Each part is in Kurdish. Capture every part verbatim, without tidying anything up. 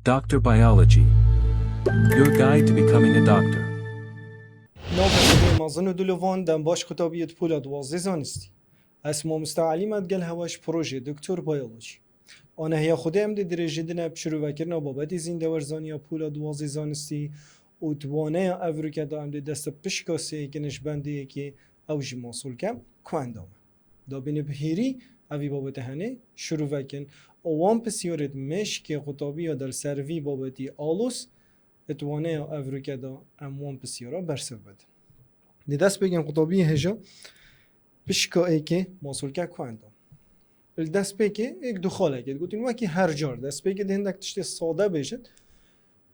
Doctor Biology. Your guide to becoming a doctor. Navê Xwedê mezin û dilovan, dem baş, qutabiyê di pûla duwazdeh zanistî. Ez mamoste Elî me digel hewe ji projê Doktor Biology. Anehiya Xwedê em dê dirêjî dine bi şirûvekirina babetê zîndewerzaniya pûla duwazdeh zanistî û di waneya evrûke de em dê dest bi pişka sêyê kin ji bendê yekê, ew jî masolke ku endam e. Da bîne bi hêrî evî babete henê şirûvekin û wan pisyarêt mêşkê qutabiya der ser vî babetî alos, di waneya evrûke de em wan pisyara bersiv bidin. Di dest pêkin qutabiyê hêja pişka êkê masolke ku endam. Li destpêkê êk du xalekê digotin, wekî her car destpêkê di hindek tiştê sade bêjin,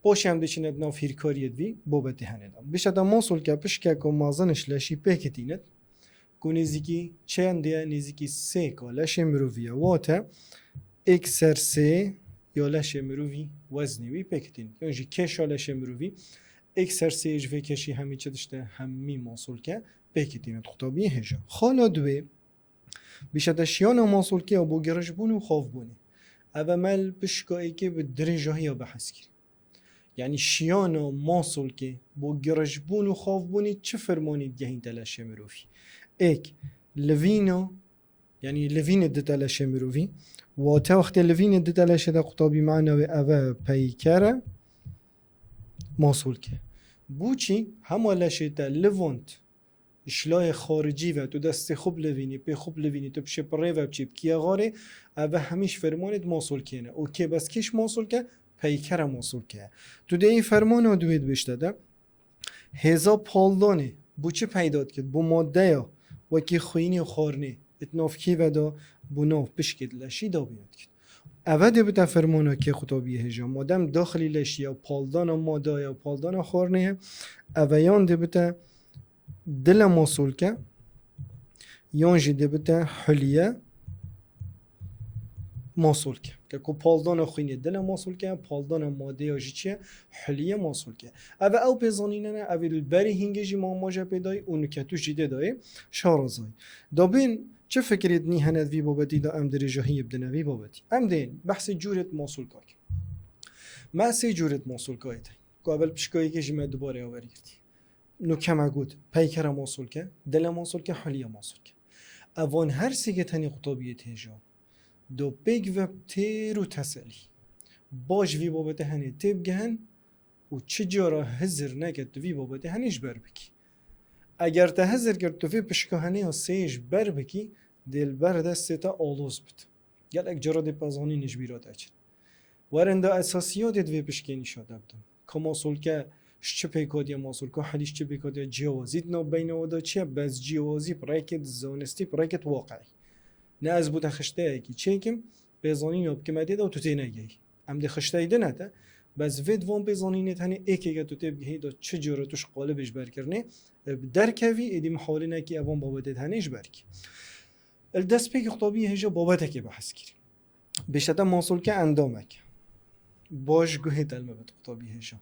paşê em diçine di nav hîrkariyê di vî babetê henê de. Bişete masolke pişkeko mezin ji leşî pêk tînit, ku nêzîkî çendê ye, nêzîkî sê ka leşê mirovî ye. Wate êk ser sê ya leşê mirovî weznê wî pêk tînit. Yan jî kêşa leşê mirovî êk ser sê ji vê kêşî hemî çi dişte, hemî masolke pêk tînit. Qutabiyê hêja. Xala duê, bişete şiyana masolkeya bo girijbûn û xavbûnê. Ev e me li pişka êkê bi dirêjahiya behs kir. Yanî şiyana masolkê bo girijbûn û xavbûnê çi fermanî digehînte leşê mirovî? Êk, livîna, yanî livînê dite leşê mirovî. Wate wextê livînê dite leşê de qutabî mana wê ev e peyker e masolkê. Bo çî hema leşê te livand ji layê xaricî ve, tu destê xwe bilivînî, pê xwe bilivînî, tu pişê pirê ve biçî, bikî ye xarê, ev hemî ji fermanê di masolkê ne. Û kê bes kê ji masolke, peyker e masolke ye. Tu dê yê fermana duê dibêjte de, hêza paldanê bo çi peyda dikit? Bo maddeya wekî xwînê û xarnê di nav kê ve de bo nav pişkê di leşî dabîne dikit. Eve dê bite fermana kê qutabiyê hêja. Madem daxilî leşî ya paldana madaya, paldana xarnê ye, eve yan dê bite dile masolke, yan jî dê bite hulîye masolke. Ke ku paldana xwînê dile masolke, paldana madeya jî çi ye? Hulîye masolke. Ev e ew pêzanîne ne, ev ê li berî hingê jî mamaje pê dayî û nuke tu jî dê dayê şarazayî. Da bên çi fikirê dinî hene di vî babetî de em dirêjahiyê bidine vî babetî. Em dê behsê cûrêt masolka kin. Me sê cûrêt masolkayê te. Ku evel pişka yekê jî me dubare ya wergirtî. Nuke me got, peykere masolke, dile masolke, hulîye masolke. Evan her sêkê tenê qutabiyê têja. Do pêk ve têr û teselî. Baş vî babete henê tê bigehin û çi cara hizir neke tu vî babete henê ji ber bikî. Eger te hizir kir tu vê pişka henê ya sê ji ber bikî, dê li ber destê te aloz bit. Gelek cara dê pezanînê ji bîra te çin. Werin da esasiyatê di vê pişkê nîşa te bidim. Ka masolke ji çi pêk hatiye, masolka helî ji çi pêk hatiye, ciyawazî di nav beyna we de çi ye? Bes ciyawazî bi rêkê di zanistî, bi rêkê di waqeî. Ne ez bo te xişteyekî çêkim, pêzanîna bikime tê de û tu tênegehî. Em dê xişteyî dine te, bes vê di van pêzanînê tenê êkeke tu tê bigihî de çi cara tu ji qalibê ji ber kirinê, e, bi derkevî, êdî mihalinekî evan babetê tenê ji ber kî. Li destpêkê qutabiyê hêja babetekê behs kirî. Bêşete masolke endamek. Baş guhê te li me bit qutabî hêja.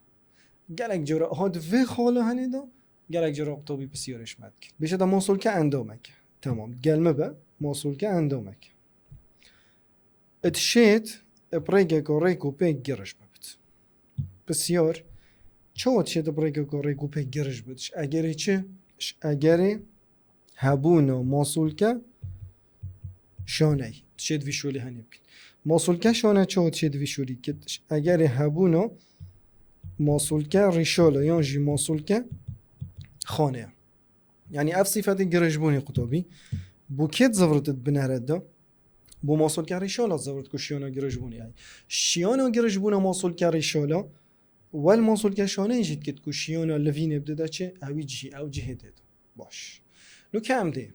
Gelek cara ha di vê xala henê de, gelek cara qutabî pisyarê ji me dikir. Bêşete masolke endamek. Tamam, gel me be, masolke endamek. Dişêt bi rêkeke rêk û pêk giriş bibit. Pisyar, çawa dişêt bi rêkeke rêk û pêk giriş bit? Ji egerê çi? Ji egerê hebûna masolke şaney. Dişêt vî şolî henê bikît. Masolke şane çawa dişêt vî şolî dikit? Ji egerê hebûna masolke rîşal e yan jî masolke xane ye. Yanî ev sîfetê girijbûnê qutabî. Bo kê di zivirit di binere de? Bo masolke rîşala zivirit ku şiyana girijbûnê heye. Şiyana girijbûna masolke rîşala, wel masolke şaneyê jî dikit ku şiyana livînê bidide çi? Ewî cihî, ew cihê tê de. Baş. Nuke em dê.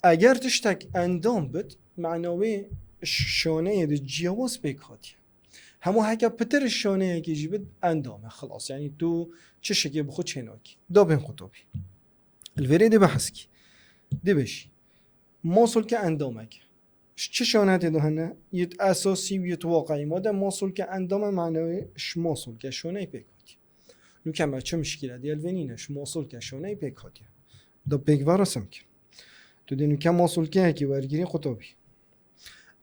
Eger tiştek endam bit, mena wê ş-, şaneyê de ciyawaz pêk hatiye. Hema heke pitir şaneyekê jî bit endam e, xilas. Yanî tu çi şikê bi xwe çênakî. Da bên qutabî. Li vêrê dê behs kî. Dê bêjî. Masolke endamek. Ji çi şanetê de hene? Yê esasî û yê waqeî. Madem masolke endam e, mena wê ji masolke şaneyê pêk hatiye. Nuke me çi mişkîle diye li vê nîne, ji masolke şaneyê pêk hatiye. Da pêk ve resim kir. Tu dê nuke masolkeyekî wergirî qutabî.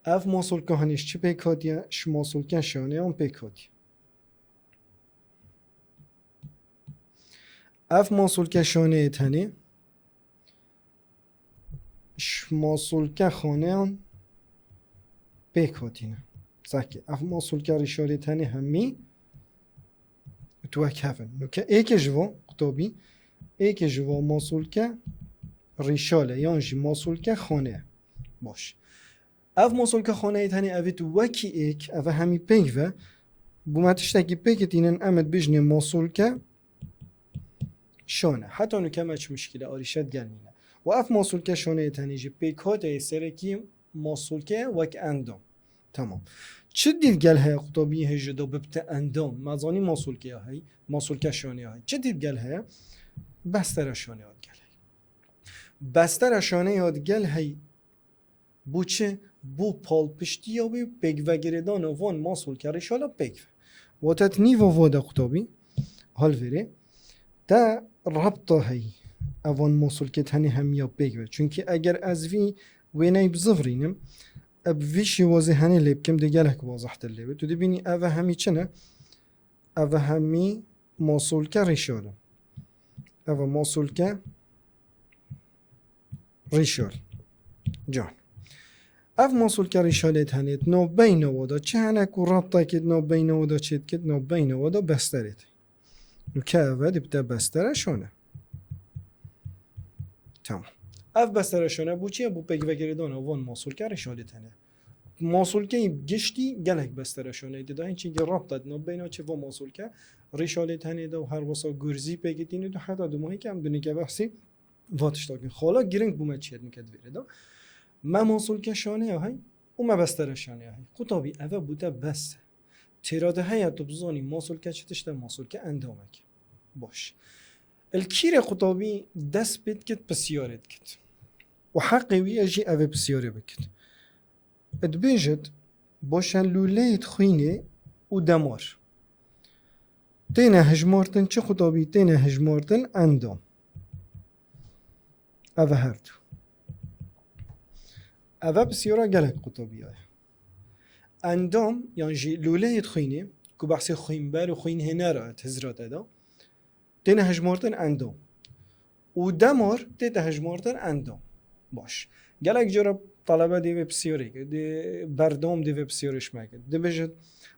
Ev masolke henê ji çi pêk hatiye? Ji masolke şaneyan pêk hatiye. Ev masolke şaneyê tenê ş-, masolke xaneyan pêk hatîne. Sehkî. Ev masolke rîşalê tenê hemî tu wek hev in. Nuke êkê ji vo qutabî, êkê ji vo masolke rîşale yan jî masolke xane. Baş. Ev masolke xaneyê tenê evê tu wekî êk, eve hemî pêk ve, bûme tiştekî pêkitînin, em ê dibêjinê masolke şane. Heta nuke me çi mişkîle arîşe digel nîne. Û ev masolke şaneyê tenê jî pêkhateyê serekî masolke wek endam. Tamam. Çi dîv gel heye qutabiyê hêja da bibite endam? Me zanî masolke ya hey, masolke şane ya hey. Çi dîv gel heye? Bestere şane ya digel hey. Bestere şane ya digel hey. Bo çi? Bo palpiştiya wê pêkvegirêdana van masolke rîşala pêk ve. Wate di nîva vo de qutabî, halvêrê, te rabta heyî evan masolke tenê hemiya pêk ve. Çunkî eger ez vî wêneyî bizivirînim, e, bi vî şêwazê henê lê bikim, dê gelek wazehtir lê be. Tu dibînî eve hemî çi ne? Eve hemî masolke rîşal in. Eve masolke rîşal. Can. Ev masolke rîşalê tenê di navbeyna wa da çi hene ku rabtekê di navbeyna wa da çêdikit, navbeyna wa da besterê te. Nuke eve dibite bestere şane. Tamam. Ev bestere şane bo çi ye? Bo pêkvegirêdana van masolke rîşalê tenê. Masolkeyê giştî gelek bestere şaneyê didayîn, çimkî rabta di navbeyna çi va masolke rîşalê tenê de û her wisa gurzî pêkitînê de heta dumahî ke em dinike behsî va tişta kin. Xala giring bû me çêt nike di vêrê de. Me masolke şaneya hey û me bestere şaneya hey. Qutabî eve bûte bes. Têra de heye tu bizanî masolke çi tişt e, masolke endamek. Baş. Li kîrê qutabî dest pê dikit, pisyarê dikit. Û heqê wî ye jî evê pisyarê bikit. Dibêjit, baş e, lûleyê xwînê û demar têne hijmartin, çi qutabî têne hijmartin? Endam. Eve her du. Eve pisyara gelek qutabiya ye. Endam, yan jî lûleyê xwînê, ku behsê xwînber û xwînhêner e di hizra te de, têne hejmartin endam. Û demar tête hejmartin endam. Baş. Gelek cara talebe dê vê pisyarê kir, dê berdom dê vê pisyarê ji me kir. Dibêjit,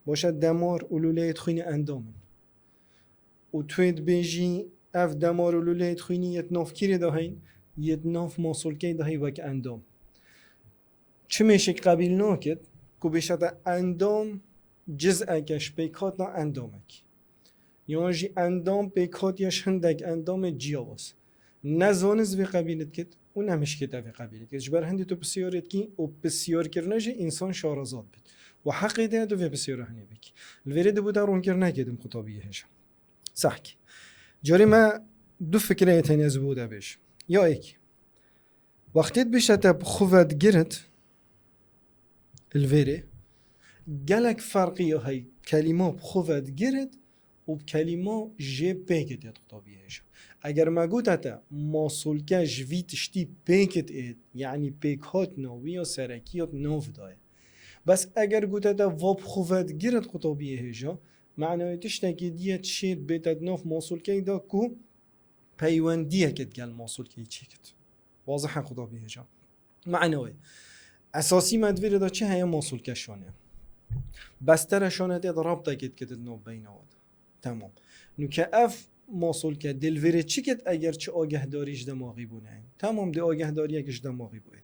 baş e, demar û lûleyê xwînê endam in. Û tu yê dibêjî, ev demar û lûleyê xwînî yê di nav kîrê de heyn? Yê di nav masolkeyê de hey wek endam. Çi mêşek qebîl nakit ku bêşete endam ciz'eke ji pêkhatina endamekî. Yan jî endam pêkhatiye ji hindek endamê ciyawaz. Ne zanist vê qebîl dikit û ne mişkêt vê qebîl dikit. Ji ber hindê tu pisyarê dikî û pisyarkirine jî însan şareza dibit. Û heqê te ye tu vê pisyara hinê bikî. Li vêrê dibû te ronkirinekê din qutabiyê hêja. Sehkî. Carê me du fikireyê tenê ez bo de bêjim. Ya êkî. Wextê dibêje te bi xwe ve digirit, li vêrê gelek ferqî ya hey kelîma bi xwe ve digirit û bi kelîma jê pêkit ya di qutabiyê hêja. Eger me gote te masolke ji vî tiştî pêkit êt, yanî pêkhatina wî ya serekî ya di nav de ye. Bes eger gote te va bi xwe ve digirit qutabiyê hêja, manayê tiştekî dî ye çêt bête di nav masolkeyê de ku peywendiyeke digel masolkeyê çêkit. Wazih e qutabiyê hêja. Mane wê. Esasî me di vêrê de çi heye? Masolke şane. Bestere şane tê de rabtekê dikete di nav beyna we de. Temam. Nuke ev masolke dil vêrê çi ket eger çi agehdarî ji demaxî bûne? Temam, dê agehdariyek ji demaxî bûye.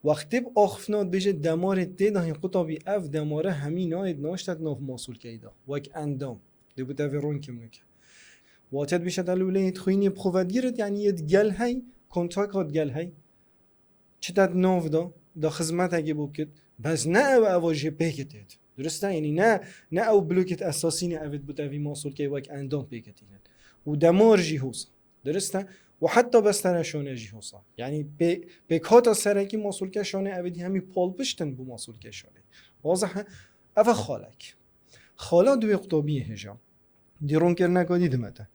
Wextê bi axiftina dibêje demarê tê de hîn qutabî ev demare hemî nayê naşte di nav masolkeyê de. Wek endam. Dê bû tevê ron kim nuke. Wate dibêje te lûleyê dixwînî bi xwe ve digirit, yanî yê digel hey, kontak hat gel hey. Çi te di nav da, da xizmetekê bo bikit. Bes ne ew eva jê pêkit êt. Durist e? Yanî ne, ne ew blokêt esasî ne evêt bû tevî masolkeyê wek endam pêkitînit. Û demar jî hosa. Durist e? Û heta bestere şane jî hosa. Yanî pê-, pêkhata serekî masolke şane evêt hemî palpiştin bû masolke şane. Wazih e? Eve xalek. Xala duwê qutabiyê hêja. Dî ronkirineka dî dime te.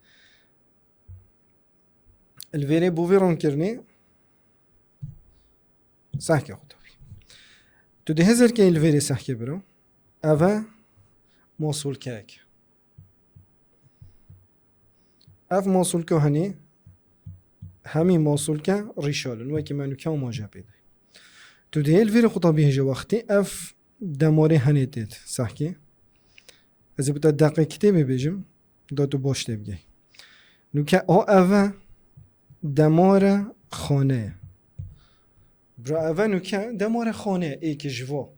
Li vêrê bo vê ronkirinê sehke qutabî. Tu dê hizir key li vêrê sehke biro. Eve masolkeyek. Ev masulka henê hemî masulke rîşal in, wekî me nûke amaje pê de. Tu dê li vêrê qutabî hêje wextî ev demarê henê têt sehkê. Ez ê bi te deqê kitêbê bêjim, da tu baş tê bigey. Nûke a eve demare xane ye. Bira eve nûke demare xane ye, êkê ji va.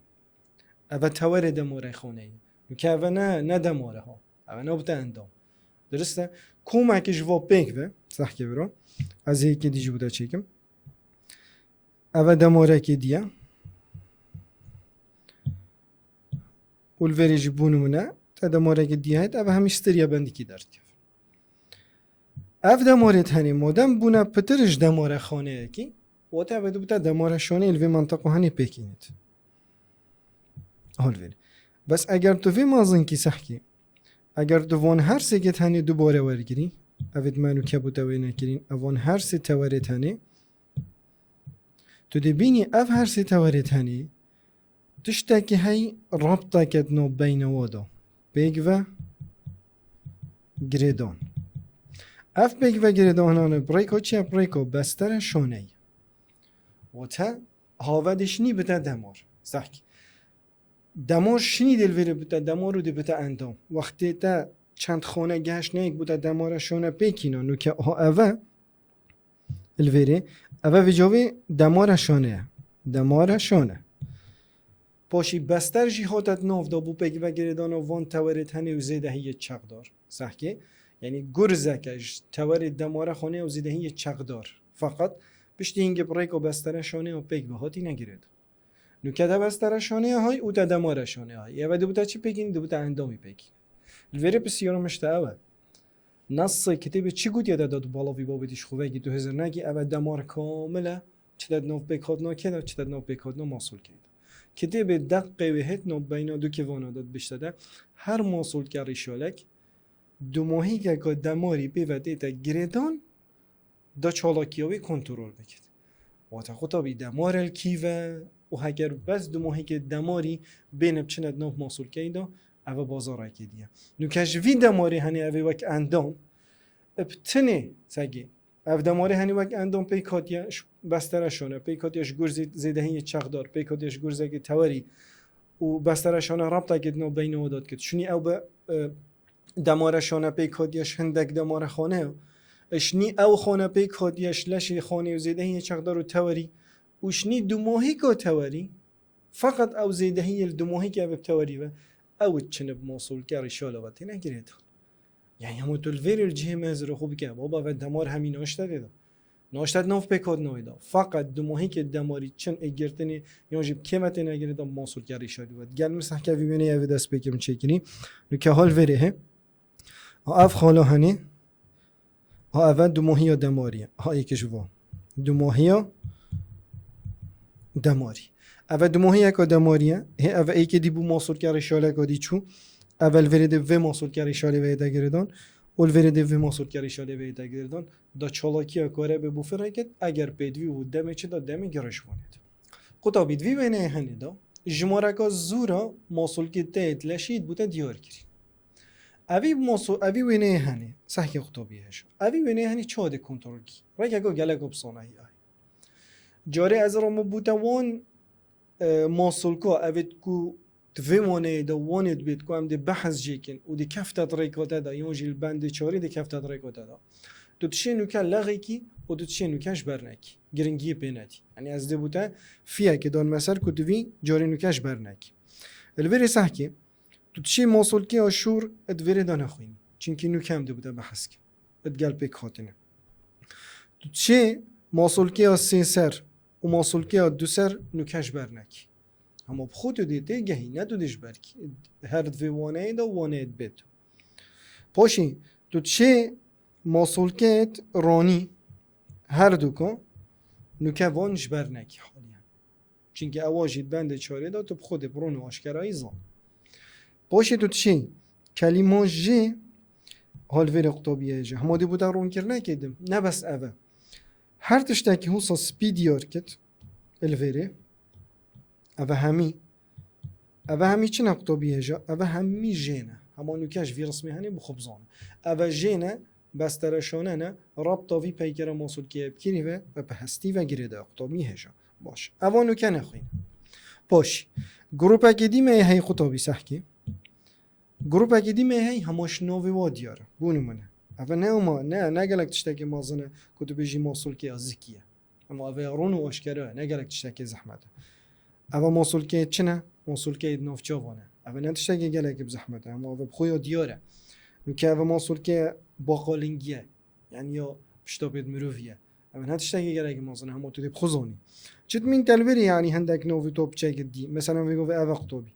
Eve tewerê demare xane ye. Nûke eve ne, ne demare ha. Eve ne bite endam. Dirist e? Komekê ji va pêk ve, sehkê bira. Ez ê yekê dî jî bi te çêkim. Eve demarekê diye. Û li vêrê jî bû nimûne, te demarekê diye hêt, eve hemî stirya bendikî derdikeve. Ev demarê tenê madem bûne pitir ji demare xaneyekî, wate eve dibite demare şaneyê li vê mentiqo henê pêkînit. Hol vêrê. Bes eger tu vê mezinkî sehkî, eger tu van her sêkê tenê dubare wergirî, evê di me nûke bû te wê nekirîn, ev van her sê tewerê tenê, tu dê bînî ev her sê tewerê tenê, tiştekî hey rabteke di nav beynewa de. Pêk ve girêdan. Ev pêk ve girêdanane bi rêka çi ye? Bi rêka bestere şaneyê. Wate have dê şinî bite demar. Sehkî. Demar şinî dê li vêrê bite demar û dê bite endam. Wextê te çend xane geşt neyek bû te demara şane pêkîna. Nûke ha eve li vêrê, eve vê cavê demara şane ye. Demara şane. Paşî bester jî hate di nav de bû pêk ve girêdana van tewerê tenê û zêdehiyê çeqdar. Sehkê. Yanî gurzeke ji tewerê demara xane û zêdehiyê çeqdar. Feqet piştî hingê bi rêka bestere şane û pêk ve hatî negirêd. Nûke te bestere şanê hay û te demare şanê hay. Eve dibûte çi pêkîn? Dibûte endamî pêkîn. Li vêrê pisyara min ji te ew e. Nasê kitêbê çi gotiye te da tu bala vî babetî ji xwe vekî tu hizir nekî, eve demar kamil e, çi te di nav pêkhatina kê de, çi te di nav pêkhatina masulkê de. Kitêbê deqê wê hêt nav beyna du kêvana de dibişte de, her masulke rîşalek, dumohîkeke demarî pê ve tête girêdan, da çalakiya wê kontrol bikit. Wate qutabî demar el kî ve û heger bes dumohîkê demarî bêne biçine di nav masulkeyê de, eve bazarekê diye. Nûke ji vî demarê henê eve wek endam, bi tinê segê. Ev demarê henê wek endam pêk hatiye ji bestera şane, pêk hatiye ji gurzê zêdehiyê çexdar, pêk hatiye ji gurzekê tewerî û bestera şane rabtekê di nav beynewa de dikit. Şinî ew bi, e, demare şane pêk hatiye ji hindek demare xane ye. Şinî ew xane pêk hatiye ji leşê xanê û zêdehiyê çexdar û tewerî û şinî dumohîka tewerî, feqet ew zêdehiyê li dumohîkê ev bi tewerî ve, ew diçine bi masolke rîşala ve têne girêdan. Yani hema tu li vêrê li cihê mezirê xwe bike, baba ve demar hemî naşte tê de. Naşte di nav pêkhatinê de. Feqet dumohîkê demarî çin ê girtinê yan jî bi kê ve têne girêdan bi masolke rîşalî ve. Gel min sehke vî wêneyê ev dest pê kim çêkirî. Nûke hal vêrê he. Ha ev xala henê. Ha eve dumohiya demarî ye. Ha êkê ji va. Dumohiya demarî. Eve dumohiyeka demarî ye. Hê eve êkê dî bû masolke rîşaleka dî çû. Eve li vêrê dê vê masolke rîşalê ve yê de girêdan. Û li vêrê dê vê masolke rîşalê ve yê de girêdan. Da çalakiya kare bê bû fireket, eger pêdivî û demê çi da demê girê ji wanê de. Qutabî di vî wêneyê henê de, jimareka zûra masolkê te yê leşî dibûte diyar kirî. Evî maso-, evî wêneyê henê, sehkê qutabî hêja. Evî wêneyê henê çawa dê kontrol kî? Rêkeka geleko bi sanahî ay. Carê ez ramo bûte wan, e, masolka, evê ku di vê waneyê de wanê dibêt ku em dê behs jê kin û dê kefte di rêka te de, yan jî li bendê çarê dê kefte di rêka te de. Tu dişê nûke lexekî û tu dişê nûke ji ber nekî. Giringiyê pê nedî. Yanî ez dê bûte fiyekê dan me ser ku tu vî carê nûke ji ber nekî. Li vêrê sehkê, tu dişê masolkeya şûr di vêrê de nexwînî. Çimkî nûke em dê bûte behs kin. Di gel pêk hatine. Tu çê masolkeya sê ser û masolkeya du ser nûke ji ber nekî. Hema bi xwe tu dê tê gehî, ne tu dê ji ber kî. Her di vê waneyê de waneyê dibê tu. Paşî, tu çê masolkeyê ronî her du ku nûke van ji ber nekî haliye. Çimkî ewa jî di bendê çarê de tu bi xwe dê bi ron û aşkerayî zan. Paşê tu dişê kelîma jê hal vêrê qutabiyê jî. Hema dê bûte ronkirinekê din. Ne bes ev e. Her tiştekî husa spî diyar kit li vêrê. Ev e hemî. Ev e hemî çi ne qutabiyê jî? Ev e hemî jê ne. Hema nûke ji vî rismê henê bi xwe bizane. Ev e jê ne. Bestereşane ne, rabta vî peykera masulkeyê bi kirî ve ve bi hestî ve girêdayê qutabî hêja. Baş. Eva nûke nexwîne. Paşî. Grûpekê dî me yê hey qutabî sehkî. Grûpekê dî me yê hey hema ji navê wa diyar e. Bo nimûne. Eve ne hema, ne, ne gelek tiştekê mezin e ku tu bêjî masulkeya zikî ye. Ema eve ya rûn û aşkera ye, ne gelek tiştekê zehmet e. Eve masulkeyê çi ne? Masulkeyê di nav çavan e. Eve ne tiştekê gelekî bi zehmet e, ema eve bi xwe ya diyar e. Nûke eve masulkeya baqalingî ye. Yanî ya pişta pêt mirovî ye. Eve ne tiştekê gelekî mezin e, hema tu dê bi xwe zanî. Çi dimîn te li vêrê, yanî hindek nav û top çek dî. Meselen vê gavê eve qutabî.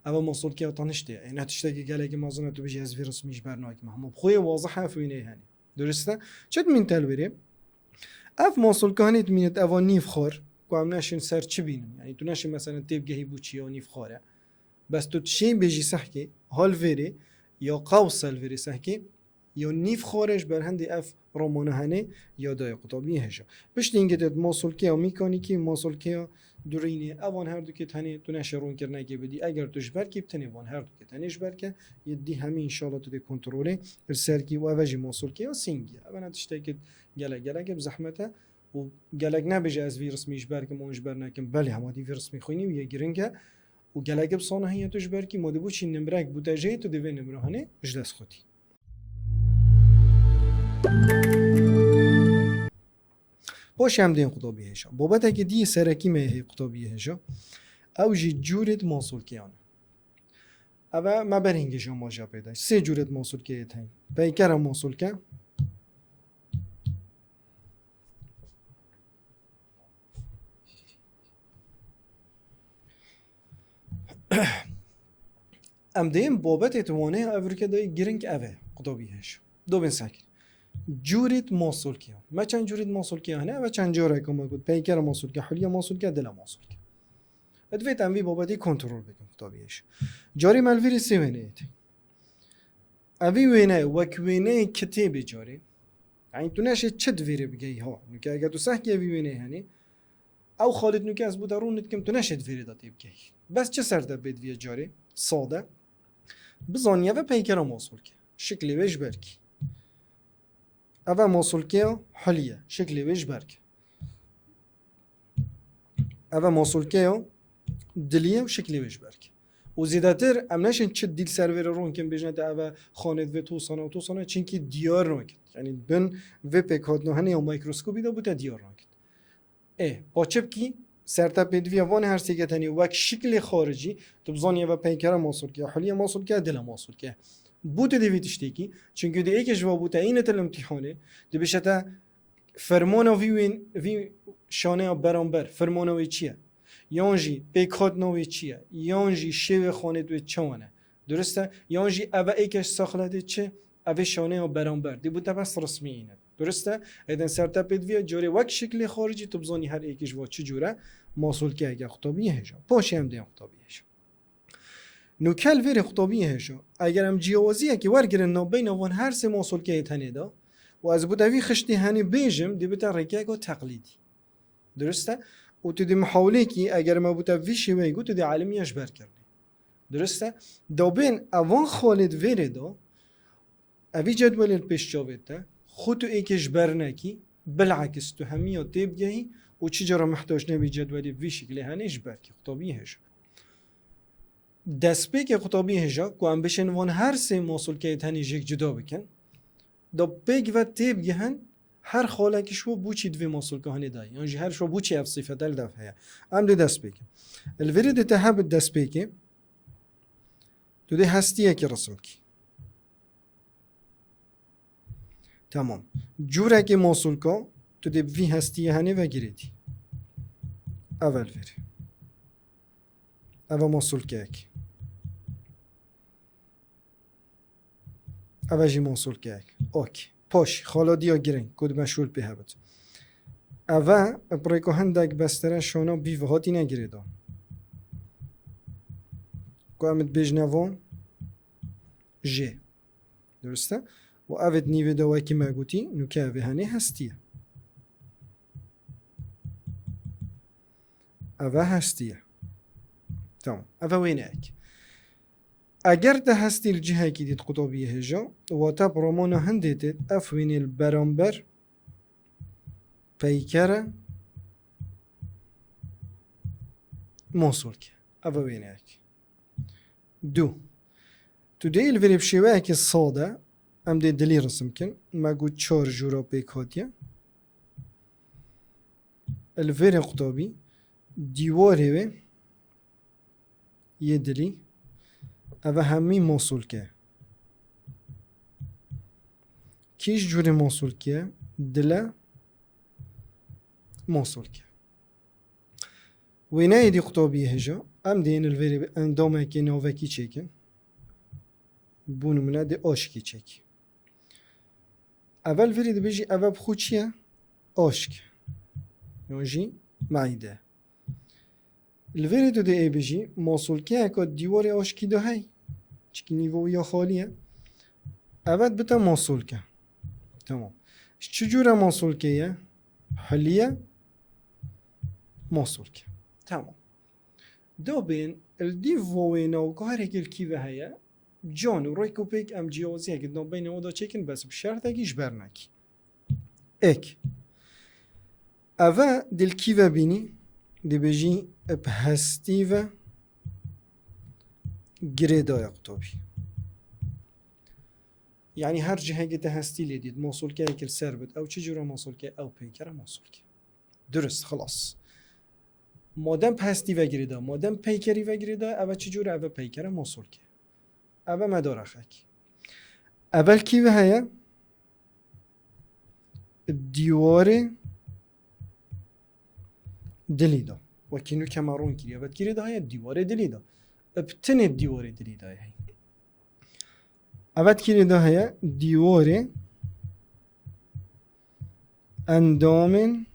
Eve masulkeya taniştê ye. Ê ne tiştekê gelekî mezin e, tu bijî ez vî rismî ji ber nakim. Hema bi xwe yê wazih e, ev wêneyê henê. Durist e? Çi dimîn te li vêrê? Ev masulka henê dimînit eva nîv xwar, ku em neşên ser çi bînin. Yanî tu neşê meselen tê bigehî bo çi ya nîv xwar e. Bes tu dişên bêjî sehkê, ha li vêrê, ya qewsa li vêrê sehkê, ya nîv xwar e ji ber hindê ev romana henê ya dayê qutabiyê hêja. Piştî hingê te di masulkeya mîkanîkî, masulkeya durînê, evan herdukê tenê tu neşê rûnkirinekê bidî. Eger tu ji ber kî bi tenê van herdukê tenê ji ber ke, yê dî hemî înşallah tu dê kontrolê li ser kî û eve jî masulkeya sîngî ye. Eve ne tiştekê gelek gelek bi zehmet e û gelek nebêje ez vî rismî ji ber kim an ji ber nekim. Belê hema dî vî rismî xwînî û yê giring e û gelek bi sanahiya tu ji ber kî ma dê bo çi nimrek bû te jê tu dê vê nimra henê ji dest xwe tî. Paşê em dên qutabî hêja. Babetekê dî yê serekî me yê hê qutabî hêja. Ew jî cûrêt masolkeyan e. Eve me ber hingê jî amaja pê de. Sê cûrêt masolkeyê heyî. Peykera masolke. Em dê yên babetê tu wanê ya evrike de giring ev e, qutabî hêj. Dobên sekir. Cûrêt masolkiya. Me çend cûrêt masolkiya hene? Eve çend careka me got. Peykera masolke, hulya masolke, dila masolke. Divê em vî babetî kontrol bikin, qutabî hêj. Carî me li vîrê sê wêneyê tê. Evî wêne wek wêneyê kitêbê carê. Yanî tu neşê çi di vêrê bigehî ha. Nûke eger tu sehkî evî wêneyê henî, ew xalê nûke ez bo te rûn dikim, tu neşê di vêrê de tê bigehî. Bes çi ser te pê diviye carê? Sade. Bizanî eve peykera masolke. Şiklê wê ji ber kî. Eve masolkeya hulî ye. Şiklê wê ji ber kî. Eve masolkeya dilî ye û şiklê wê ji ber kî. Û zêdetir em neşên çi dîl ser vê re rûn kin, bêjin te eve xanê divê tosana û tosana, çinkî diyar nakin. Yanî bin vê pêkhatina hene ya mîkroskopî de bo te diyar nakin. Ê, pa çi bikî? Ser te pêdiviya van her sêke tenê wek şiklê xaricî, tu bizanî eve peykera masolke, huliya masolke, dila masolke. Bo tu dê vî tiştekî, çunkî dê êkê ji va bo te îne til imtîhanê, dibêje te fermana vî wên, vî şaneya beramber, fermana wê çi ye? Yan jî pêkhatina wê çi ye? Yan jî şêwê xanê wê çawan e? Durist e? Yan jî eve êke ji saxletê çi? Evê şaneya beramber. Dê bo te bes rismî îne. Durist e? Êdin ser te pêdiviya carê wek şiklê xaricî tu bizanî her êkî ji va çi cûr e, masolkeyeke qutabiyê hêja. Paşê em dê yan qutabiyê hêja. Nûke li vêrê qutabiyê hêja. Eger em ciyawaziyekê wergirin navbeyna van her sê masolkeyê tenê de û ez bo te vî xiştê henê bêjim, dê bite rêkeyeka teqlîdî. Durist e? Û tu dê mihawilekî, eger me bo te vî şêweyê got, tu dê elimiya ji ber kirinê. Durist e? Dabên evan xalê di vêrê de, evî cedwelê li pêş çavê te, xwe tu êkê ji ber nekî, bilakis tu hemiya tê bigehî û çi cara mihtac nebî cedwelê bi vî şiklê henê ji ber kî qutabî hêja. Destpêkê qutabî hêja ku em bişên van her sê masolkeyê tenê jêk cuda bikin, da pêk ve tê bigihin her xalekî ji bo çi di vê masolka hanê de ye. Yan jî her ji bo çi ev sifete li dev heye. Em dê dest pê kin. Li vêrê dê te hebit destpêkê, tu dê hestiyekî resim kî. Tamam. Cûrekê masolka, tu dê bi vî hestiyê henê ve girêdî. Ev e li vêrê. Ev e masolkeyek. Ev e jî masolkeyek. Ok. Paş, xala diya giring, ku di meşûl pê hebit. Ev e, bi rêka hindek bestere şana bî ve hatîne girêdan. Ku em dibêjine van, jê. Durist e? Û ev ê di nîvê de wekî me gotî, nûke ev ê henê hestî ye. Ev e hestî ye. Tamam. Ev e wêneyek. Eger te hestî li cihekî dît qutabiyê hêja, wate bi romana hindê têt ev wênê li beramber peykere Mosulke. Ev e wêneyek. Du. Tu dê li vêrê bi şêweyekî sade, em dê dilî risim kin. Me got çar jûra pêk hatiye. Li vêrê qutabî dîwarê wê yê dilî, ev e hemî Mosulke. Kî ji cûrê Mosulke ye? Dile Mosulke. Wêneyê dî qutabiyê hêja, em dê yên li vêrê bi endamekê navekî çêkin. Bû nimûne dê aşkî çêkî. Evel vêrê dibêjî eve bi xwe çi ye? Aşk. Yan jî meîde. Li vêrê tu dê ê bijî, masulkeyeka dîwarê aşkî de hey. Çikî nîvo ya xalî ye. Evet bite masulke. Tamam. Ji çi cûre masulke ye? Hiliye masulke. Tamam. Do bên, li dîv vo wêna û karekê li kî ve heye, can û rêk û pêk em ciyawaziyekê di navbeyna wan de çêkin, bes bi şertekî ji ber nekî. Êk. Eve dê li kî ve bînî, dibêjî bi hestî ve girêdayê qutabî. Yanî her cihekê te hestî lê dît, mosulkeyekê li ser bit, ew çi cûre mosulke? Ew peykere mosulke. Durist, xilas. Madem bi hestî ve girêda, madem peykerî ve girêda, eve çi cûre? Eve peykere mosulke. Eve me dora xekî. Eve li kî ve heye? Dîwarê dilî de. Wekî nûke me rûn kiriye. Eve di kî rê de heye? Dîwarê dilî de. Bi tinê dîwarê dilî de heye. Eve di kî rê de heye? Dîwarê endamên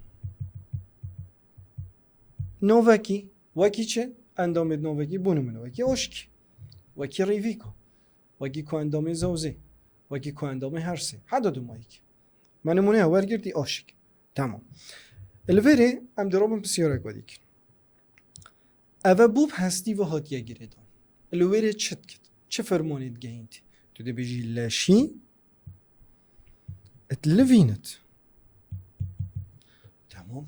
novekî. Wekî çi? Endamê novekî bû nimûne wekî oşkî, wekî rîvîko, wekî ku endamê zewzê, wekî ku endamê hersê. Heda dumayîk. Me nimûneya wergirtî aşik. Tamam. Li vêrê em dê robin pisyarek vedîkin. Eve bû bi hestî ve hatiye girêdan. Li wêrê çi dikit? Çi fermanê digehînt? Tu dibêjî leşî dilivînit. Tamam.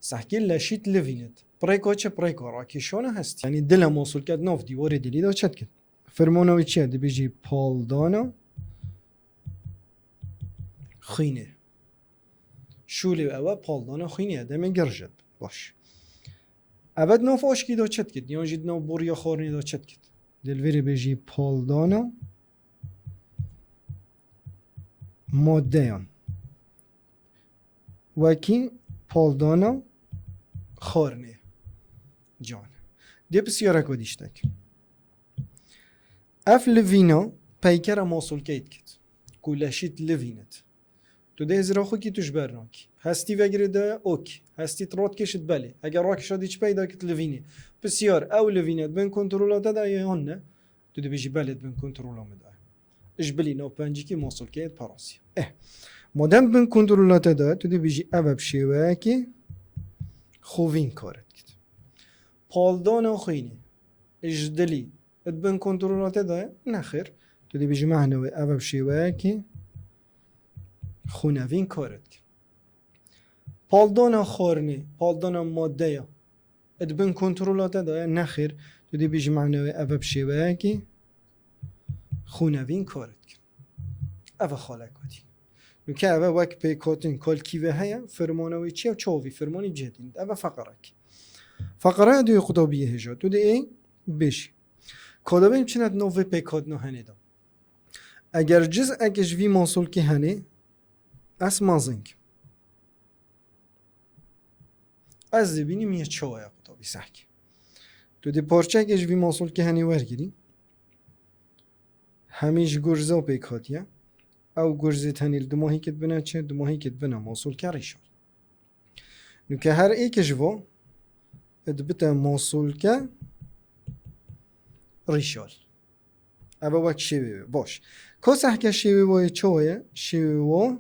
Sehkê leşî dilivînit. Pirêka çi? Pirêka rakêşana hestî. Yanî dile mosulke di nav dîwarê dilî de çi dikit? Fermana wî çi ye? Dibêjî paldana xwînê. Şûlê ew e paldana xwînê ye. Demê girjit. Baş. Eve di nav aşkî de çi dikit? Yan jî di nav boriya xwarinê de çi dikit? Dê li vêrê bêjî paldana maddeyan. Wekî paldana xwarinê. Can. Dê pisyarek vedî ji te. Ev livîna peykera mosulkeyê dikit. Ku leşî dilivînit. Tu dê hizira xwe kî tu ji ber nakî. Hestî vegirê de ye, okî. Hestî tu radikêşit, belê. Eger rakêşa dî çi peyda kit, livînê. Pisyar, ew livîne di bin kontrola te de ye yan ne? Tu dibêjî belê di bin kontrola min de ye. Ji bilî nav pencikî mosulkeyê diparasî. Eh. Madem di bin kontrola te de ye, tu dibêjî ev e bi şêweyekî xwevîn kar dikit. Paldana xwînê ji dilî di bin kontrola te de ye? Nexêr. Tu dibêjî mehna wê ev e bi şêweyekî xûnevîn kar dikir. Paldana xwarinê, paldana maddeya di bin kontrola te de ye? Nexêr. Tu dibêjî mehna wê ev e bi şêweyekî xûnevîn kar dikir. Ev e xalek hatî. Nûke ev e wek pêkhatin kalkî ve heye, fermana wê çi ye? Çavî fermanî cihedîn. Ev e feqerek. Feqereya duyê qutabiyê hêja. Tu dê ê bêjî. Kadabên çinet nav vê pêkhatina henê de. Eger ciz'eke ji vî masulkê henê, ez mazing. Ez dibînim yê çawa ye qutabî sehkî. Tu dê parçeke ji vî masulkê henê wergirî. Hemî ji gurza pêk hatiye. Ew gurzê tenê li dimahîkê dibine çi? Dimahîkê dibine masulke rîşal. Nûke her êke ji vo dibite mosulke rîşal. Ev e wek şêwê wê. Baş. Ka sehke şêwê wê çawa ye? Şêwê wê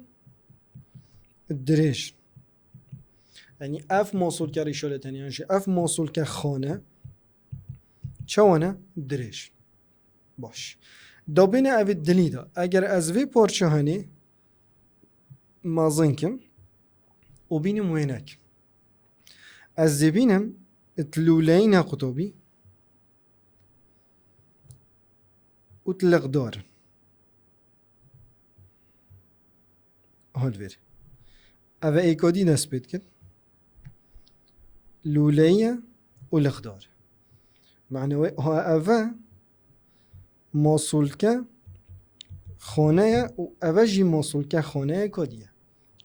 dirêj. Yanî ev mosulke rîşal e tenê yan jî ev mosulke xane çawa ne? Dirêj. Baş. Dabêne evê dilî de. Eger ez vê parça henê mezin kim û bînim wênek. Ez dibînim it lûleyîne qutabî û it liqdar in. Hal verê. Eve êkadî dest pê dikit. Lûleyî ye û liqdar. Mane wê, ha eve masulke xane ye û eve jî masulke xane ye kadî ye.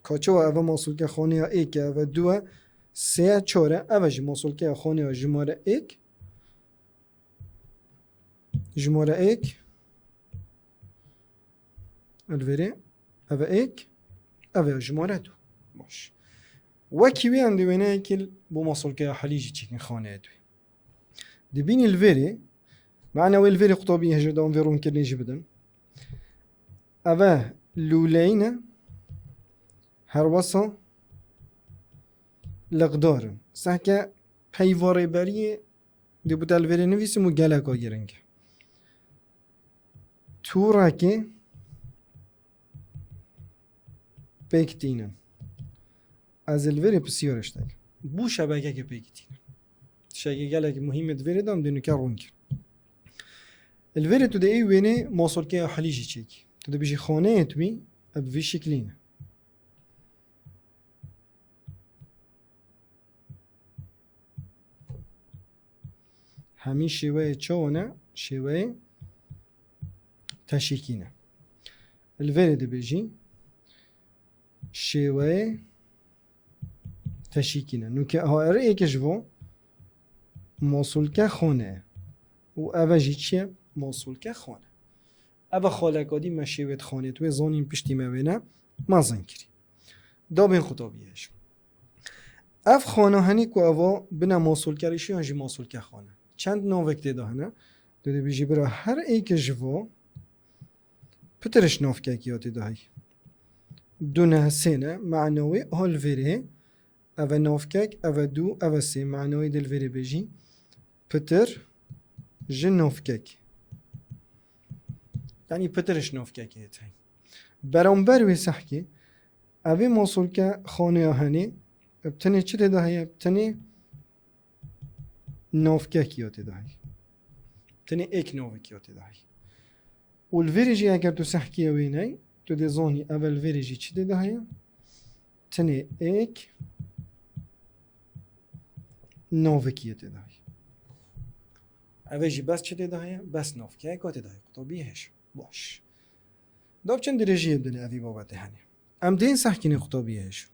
Ka çawa eve masulke xane ya êk e, eve du e, sê ye, çar e, eve jî masulke ya xane ya jimare êk. Jimare êk. Li vêrê. Eve êk. Eve ya jimare du. Baş. Wekî wê em dê wêneyekî bo masolkeya helî jî çêkin xaneyê duyê. Dibînî li vêrê. Mane wê li vêrê qutabî hêjê de em vê rûnkirinê jî bidin. Eve lûleyî ne. Herwesa liqdar in. Sehke peyva rêberiyê dê bû te li vêrê nivîsim û geleka giring e. Tûrekê pêk tînin. Ez ê li vêrê pisyarê ji te kim. Bû şebekekê pêk tînin. Tiştekê gelekî muhîm e di vêrê de em dê nûke rûn kirin. Li vêrê tu dê ê wênê masolkeya helî jî çêkî. Tu dibêjî xaneyê tu bî, ev bi vî şiklî ne. Hemî şêweyê çawa ne? Şêweyê teşîkî ne. Li vêrê dibêjî şêweyê teşîkî ne. Nûke ha erê êke ji vo mosulke xone ye. Û eve jî çi ye? Mosulke xone. Eve xaleka dî me şêwê dixanê, tu wê zanîn piştî me wêne mezin kirî. Dabên qutabî hêj. Ev xana henî ku eva bine masolkerîşî yan jî masolke xane. Çend navek tê de hene? Tu dibêjî bira her êke ji vo pitir ji navkekî ya tê de heyî. Du ne sê ne, mena wê hal vêrê. Eve navkek, eve du, eve sê. Mena wê dê li vêrê bêjî pitir ji navkek. Yanî pitir ji navkekê heye. Beramber wê sehkê, evê masolke xaneya henê, bi tenê çi tê de heye? Bi tenê navkek ya tê de heye. Tenê êk navek ya tê de heye. Û li vêrê jî eger tu sehkî ya wê ney, tu dê zanî eve li vêrê jî çi tê de heye? Tenê êk navekî ya tê de heye. Eve jî bes çi tê de heye? Bes navkeyeka tê de heye. Qutabî hêj. Baş. Da bi çend dirêjiyê bidine evî babetê henê. Em dê sehkînê qutabî hêj.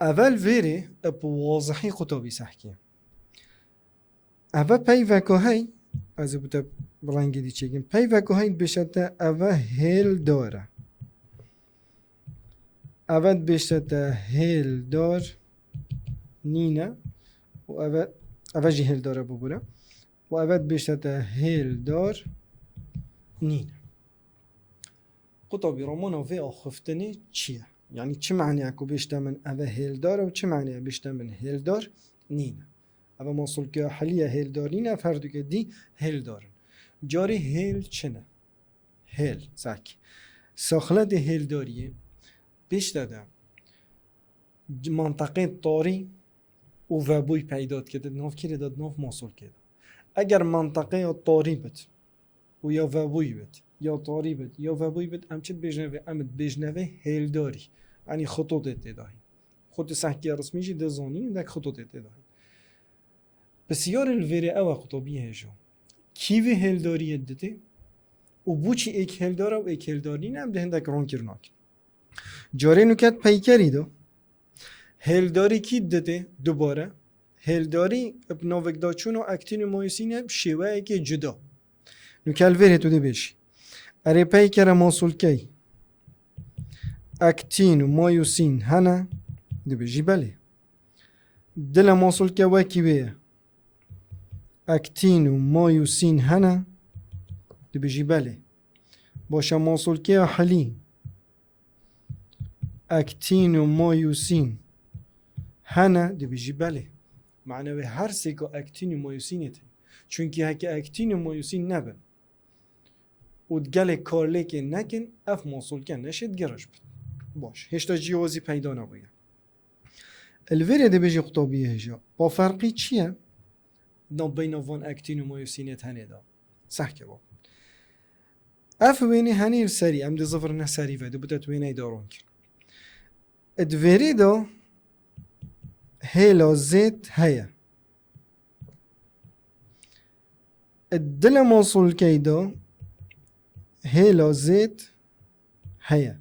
Eve li vêrê bi wazihî qutabî sehkî. Eve peyveka hey, ez ê bi te bi rengê dî çêkim. Peyveka hey dibêje te eve hêldar e. Eve dibêje te hêldar nîne. Û eve, eve jî hêldar e bibûre. Û eve dibêje te hêldar nîne. Qutabî, ramana vê axiftinê çi ye? Yanî çi maneya ku bêjte min eve hêldar e û çi maneya bêjte min hêldar nîne? Eve masulkeya helî ye, hêldar nîne, ev her duke dî hêldar in. Carê hêl çi ne? Hêl, zak. Saxletê hêldariyê bêjte de, manteqê tarî û vebûyî peyda dike di nav kê de, di nav masolkê de. Eger manteqeya tarî bit û ya vebûyî bit, ya tarî bit, ya vebûyî bit, em çi dibêjine vê? Em dibêjine vê hêldarî. Yanî xitotê tê de hîn. Xwe tu sehkiya resmî jî dizanî, hindek xitotê tê de hîn. Pisyarê li vêrê ew e, qutabî hêjo. Kî vê hêldariyê didê û bo çi êk hêldar e û êk hêldar nîne, em dê hindek ronkir nakin. Carê nûket peykerî de hêldarî kî didê dubare? Hêldarî bi navekdaçûn û aktîn û mayosîn e bi şêweyekê cuda. Nûke li vêrê tu dibêjî. Erê peykere masulkey aktîn û mayosîn hene? Dibêjî belê. Dile masulke wekî wê ye. Aktîn û mayosîn hene? Dibêjî belê. Baş e, masulkeya helî aktîn û mayosîn hene? Dibêjî belê. Mane wê her sêka aktîn û mayosînê tê. Çunkî heke aktîn û mayosîn nebin û gelek karlêkê nekin, ev masolke neşê digeriş bit. Baş. Hêşta ciyawazî peyda nebûye. Li vêrê dibêjî qutabiyê hêja. Pa ferqî çi ye? Navbeyna van aktîn û mayosînê tenê de. Sehke bab. Ev wênê henî li serî, em dê zivirine serî ve, dê bide tu wêneyê daron kin. Di vêrê de hêla zêd heye. Di dila masolkeyê de hêla zêd heye.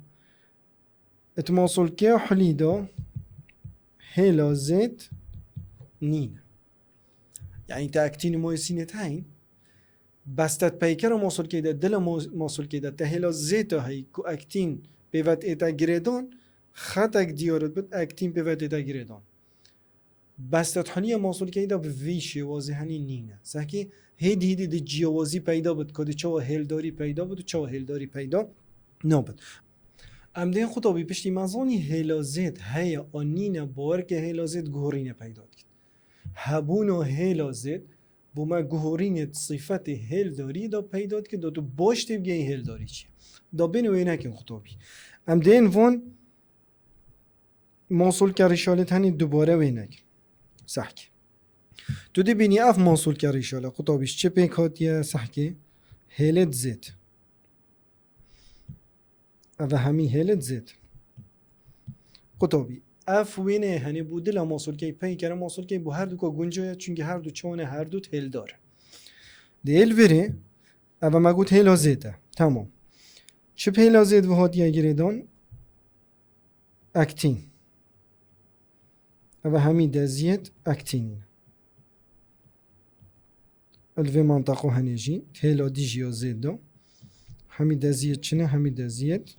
Di masolkeya hulî de hêla zêd nîne. Yanî te aktîn û mayosînê te heyîn. Bes te peykera masolkeyê de, dila mo-, masolkeyê de te hêla zêta heyî ku aktîn pê ve tête girêdan, xetek diyar dibit, aktîn pê ve tête girêdan. Bes te huliya masolkeyê de bi vî şêwazî henî nîne. Sehkî hêdî hêdî di ciyawazî peyda bit, ka di çawa hêldarî peyda bit û çawa hêldarî peyda nabit. Em dê qutabî piştî me zanî hêla zêd heye an nîne, bawer ke hêla zêd guhorînê peyda dikit. Hebûna hêla zêd bo me guhorînê di sîfetê hêldarî de peyda dike, da tu baş tê bigehî hêldarî çi ye. Da bên wênekin qutabî. Em dê yên van masolke rîşalê tenê dubare wênek. Sehkî. Tu dê bînî ev masolke rîşale qutabî ji çi pêk hatiye sehkê? Hêlê di zêd. Ev e hemî hêlê di zêd. Qutabî. Ev wêneyê henê bû dila masolkeyê, peykera masolkeyê bû herduka gunca ye, çunkî herdu çawan e, herdu hêldar e. Dê êl verê, ev e me got hêla zêd e. Tamam. Çi bi hêla zêd ve hatiye girêdan? Aktîn. Ev e hemî deziyêt aktînî ne. Li vê manteqo henê jî hêla dî jî ya zêd de. Hemî deziyêt çi ne? Hemî deziyêt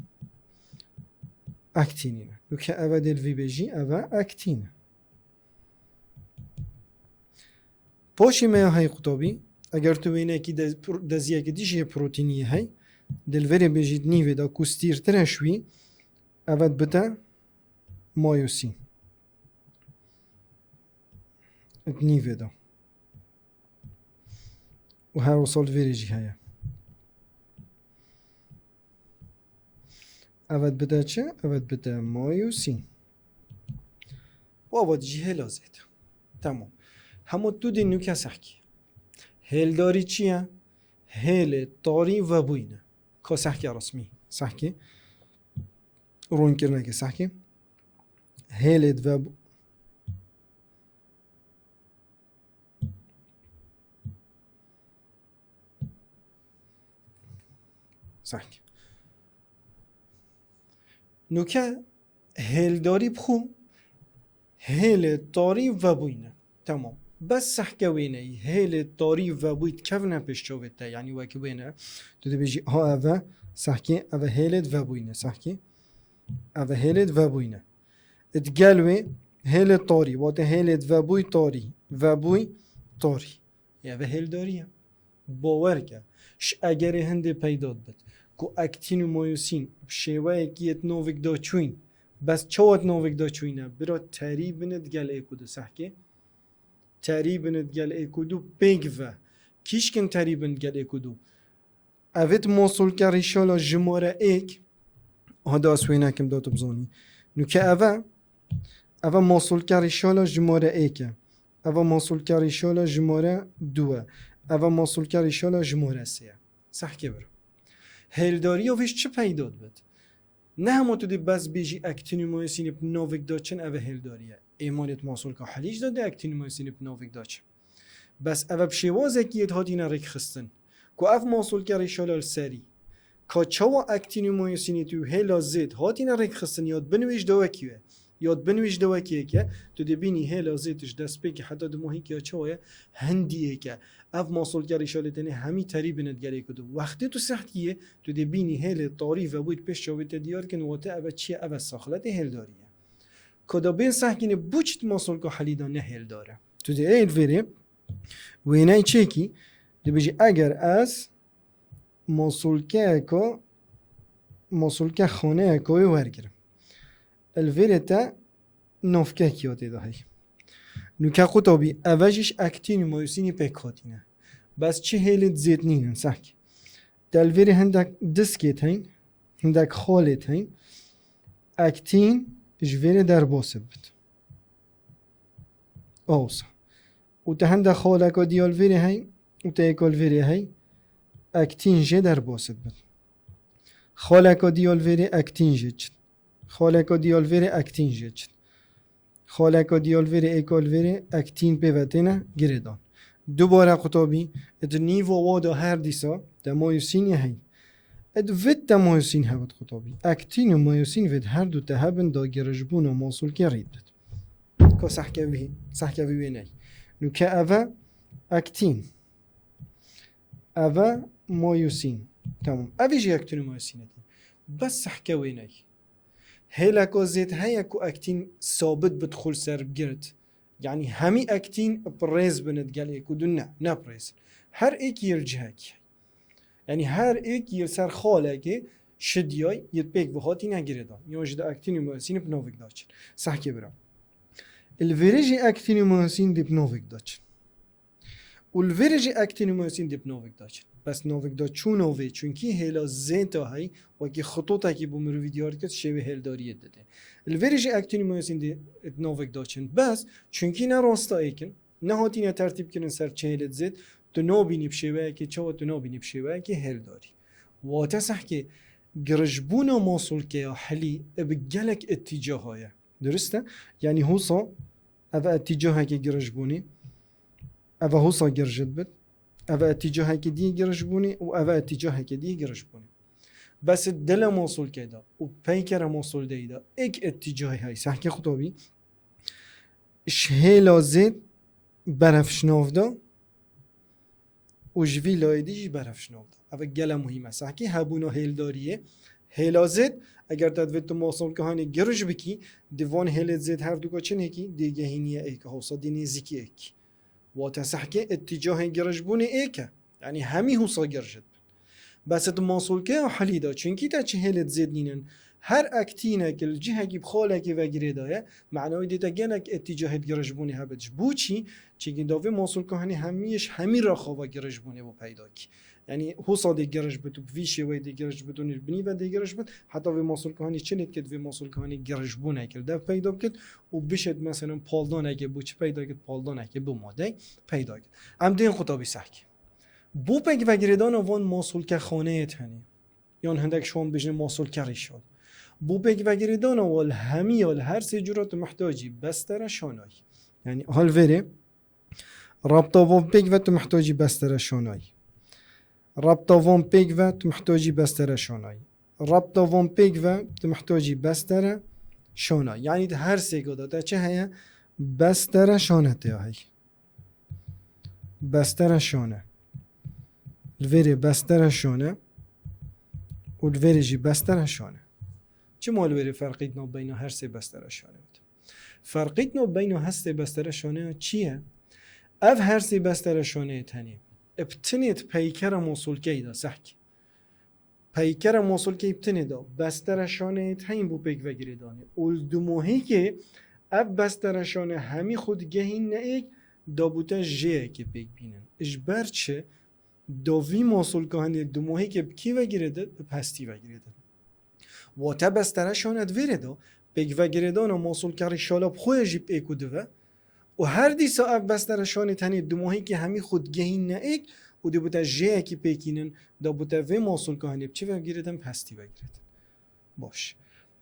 aktînî ne. Nuke ev e dê li vî bêjî, ev e aktîn e. Paşê me ya hey qutabî, eger tu wênekî de-, pro-, deziyekî dî jî yê protînî yê hey, dê li verê bêjî di nîvê de ku stîrtir e ji wî, ev e dibite mayosîn. Di nîvê de. Û her wisa li vêrê jî heye. Evet bide çi? Evet bide mayosîn. Û evet jî hêla zêd. Tamam. Hema tu dê nûke sehkî. Hêldarî çi ye? Hêlê tarî vebûyî ne. Ka sehkî resmî. Sehkî. Rûnkirinekê sehkî. Hêlê di vebû-, Sehkî. Nûke hêldarî bi xwe hêlê tarî vebûyî ne. Tamam. Bes sehke wêneyî, hêlê tarî vebûyî dikevine pêş çavê te, yanî wekî wêne. Tu dibêjî, ha ev e, sehkî, ev e hêlê di vebûyî ne, sehkî. Ev e hêlê di vebûyî ne. Di gel wê hêlê tarî, wate hêlê di vebûyî tarî, vebûyî tarî. Ev e hêldarî ye. Bawer ke, ji egerê hindê peyda dibit ku aktîn û mayosîn bi şêweyekî yê di navik de çûyîn, bes çawa di navik de çûyîne? Bira terî bine digel êk û du sehkê. Terî bine digel êk û du pêk ve. Kîşkin terî bin digel êk û du? Evê di mosolke rîşala jimare êk, hadi ez wênekim da tu bizanî. Nûke ev e, ev e mosolke rîşala jimare êk e. Ev e mosolke rîşala jimare du e. Ev e mosolke rîşala jimare sê ye. Sehkê bir. Hêldariya vê ji çi peyda dibit? Ne hema tu dê bes bêjî aktîn û mayosînê bi navek de çin, ev e hêldariye. Ê malê di mosolka helî jî de dê aktîn û mayosînê bi navek de çin. Bes ev e bi şêwazekî yê hatine rêkxistin. Ku ev mosolke rîşala li serî. Ka çawa aktîn û mayosînê tu hêla zêd hatine rêkxistin ya di bin wê ji dewekî ye. Ya di bin wê ji dewekî yek e, tu dê bînî hêla zêd ji destpêkê heta di mohîkê ya çawa ye, hindî yek e. Ev mosolke rîşalê tenê hemî terî bine digel êk û du. Wextê tu sehkî yê, tu dê bînî hêlê tarî vebûyî pêş çavê te diyar kin, wate ev e çi ye, ev e saxletê hêldarî ye. Ka da bên sehkînê bû çi di mosolka helî de ne hêldar e. Tu dê ê li vêrê wêney çêkî, dibêjî eger ez mosolkeyeka, mosolke xaneyeka wê wergirim. Li vêrê te navkekî ya tê de heye. Nûke qutabî, ev e jî ji aktîn û mayosînî pêk hatîne. Bes çi hêlêt zêd nînin, sehkî. Te li vêrê hindek diskêt heyn, hindek xalêt heyn, ektîn ji vêrê derbas bit. Awsa. Û te hindek xaleka diya li vêrê hey, û te êka li vêrê hey, ektîn jê derbas bit. Xaleka diya li vêrê ektîn jê çit. Xaleka diya li vêrê ektîn jê çit. Xaleka diya li vêrê, êka li vêrê, ektîn pê ve têne girêdan. Dubare qutabî, id nîva wa da her dîsa te mayosînê hey. Id vit te mayosîn hebit qutabî. Ektîn û mayosîn vit her du te hebin da girişbûna masolkê rîd bit. Ka sehke vî, sehke vî wê ney. Nûke eve ektîn. Eve mayosîn. Tamam. Evî jî ektîn û mayosîn e. Bes sehke wê ney. Hêleka zêd heye ku ektîn sabit bit xul ser girit. Yanî hemî ektîn bi rêz bin id gel êk û du ne, ne bi rêz in. Her êk yê li cihekî. Yanî her êk yê li ser xalekê şidiyay yê pêk ve hatîne girêdan. Yan jî di ektîn û mayosînê bi navek daçin. Sehkê bira. Li vêrê jî ektîn û mayosîn dê bi navek daçin. Û li vêrê jî ektîn û mayosîn dê bi navek daçin. Bes navek daçûna vê, çunkî hêla zêta hey, wekî xitotekî bo mirovî diyar dikir, şêwê hêldariyê dide. Li vêrê jî ektîn û mayosîn dê navek daçin. Bes, çunkî ne rasta êk in, nehatîne tertîb kirin ser çi hêlêt zêd, tu nabînî bi şêweyekê, çawa tu nabînî bi şêweyekê hêldarî. Wate sehkê, girişbûna masolkeya helî bi gelek îtîcaha ye. Dirist e? Yanî husa, eve îtîcahekê girişbûnê, eve husa girişt bit, eve îtîcahekê diyê girişbûnê û eve îtîcahekê diyê girişbûnê. Bes dile masolkê de û peykere masoldeyî de êk îtîcahê hey, sehkê qutabî, ji hêla zêd beref şinav da, û ji vî layê dî jî beref şinav da. Ev gele muhîm e. Sehkî hebûna hêldariyê. Hêla zêd, eger te divê tu masolkehanê giriş bikî, di van hêlêt zêd her duka çi nêkî, dê gehîniye êk, hewsa dê nêzîkî êk. Wate sehkê îtîcahê girişbûnê êk e. Yanî hemî husa girişt bin. Bes di masolkeya helî de, çunkî te çi hêlêt zêd nînin, her ektînek li cihekî bi xalekê ve girêdaye, manayê dê te gelek îtîcahêt girişbûnê hebit. Ji bo çi? Çunkî da vê masolkehanê hemî ji hemî rexa ve girişbûnê bo peyda kî. Yanî husa dê giriş bit û bi vî şêweyê dê giriş bit û nî binî ve dê giriş bit, heta vê masolkehanê çi lê dikit, vê masolkehanê girişbûnek li dev peyda bikit û bişêt, meselen, paldanekê bo çi peyda kit, paldanekê bo madey peyda kit. Em dên qutabî sehkî. Bo pêkvegirêdana van masolkexaneyê tenê, yan hindek ji wan bêjin masolke rîşal. Bo pêkvegirêdana wan li hemiya li her sê cura tu mihtacî bestere şanayî. Yanî hal vêrê, rabta van pêk ve tu mihtacî bestere şanayî. Rabta van pêk ve tu mihtacî bestere şanayî. Rabta van pêk ve tu mihtacî bestere şanayî. Yanî di her sê goda te çi heye? Bestere şane te ya hey. Bestere şane. Li vêrê bestere şane û li vêrê jî bestere şane. Çima li vêrê ferqît nabeyna her sê bestere şane? Ferqît nabeyna her sê bestere şane çi ye? Ev her sê bestere şaneyê tenê bi tinê di peykera mosolkeyî de sehkî. Peykera mosolkeyî bi tinê de bestere şaneyê heyîn bo pêkvegirêdanê. Û li dumohîkê ev bestere şane hemî xwe digehînne êk, da bo te jêyekê pêk bînin. Ji ber çi? Da vî mosolkehanê dumohîkê bi kî vegirêdin? Bi pestî vegirêdin. Wate bestere şane di vêrê de pêkvegirêdana mosolkerî şala bi xwe ye jî bi êk û du ve. Û her dîsa ev bestere şanê tenê dumohîkê hemî xwe digehînne êk û dê bo te jêyekî pêkînin, da bo te vê mosolkehanê bi çi vegirêdin? Bi hestî vegirêdin. Baş.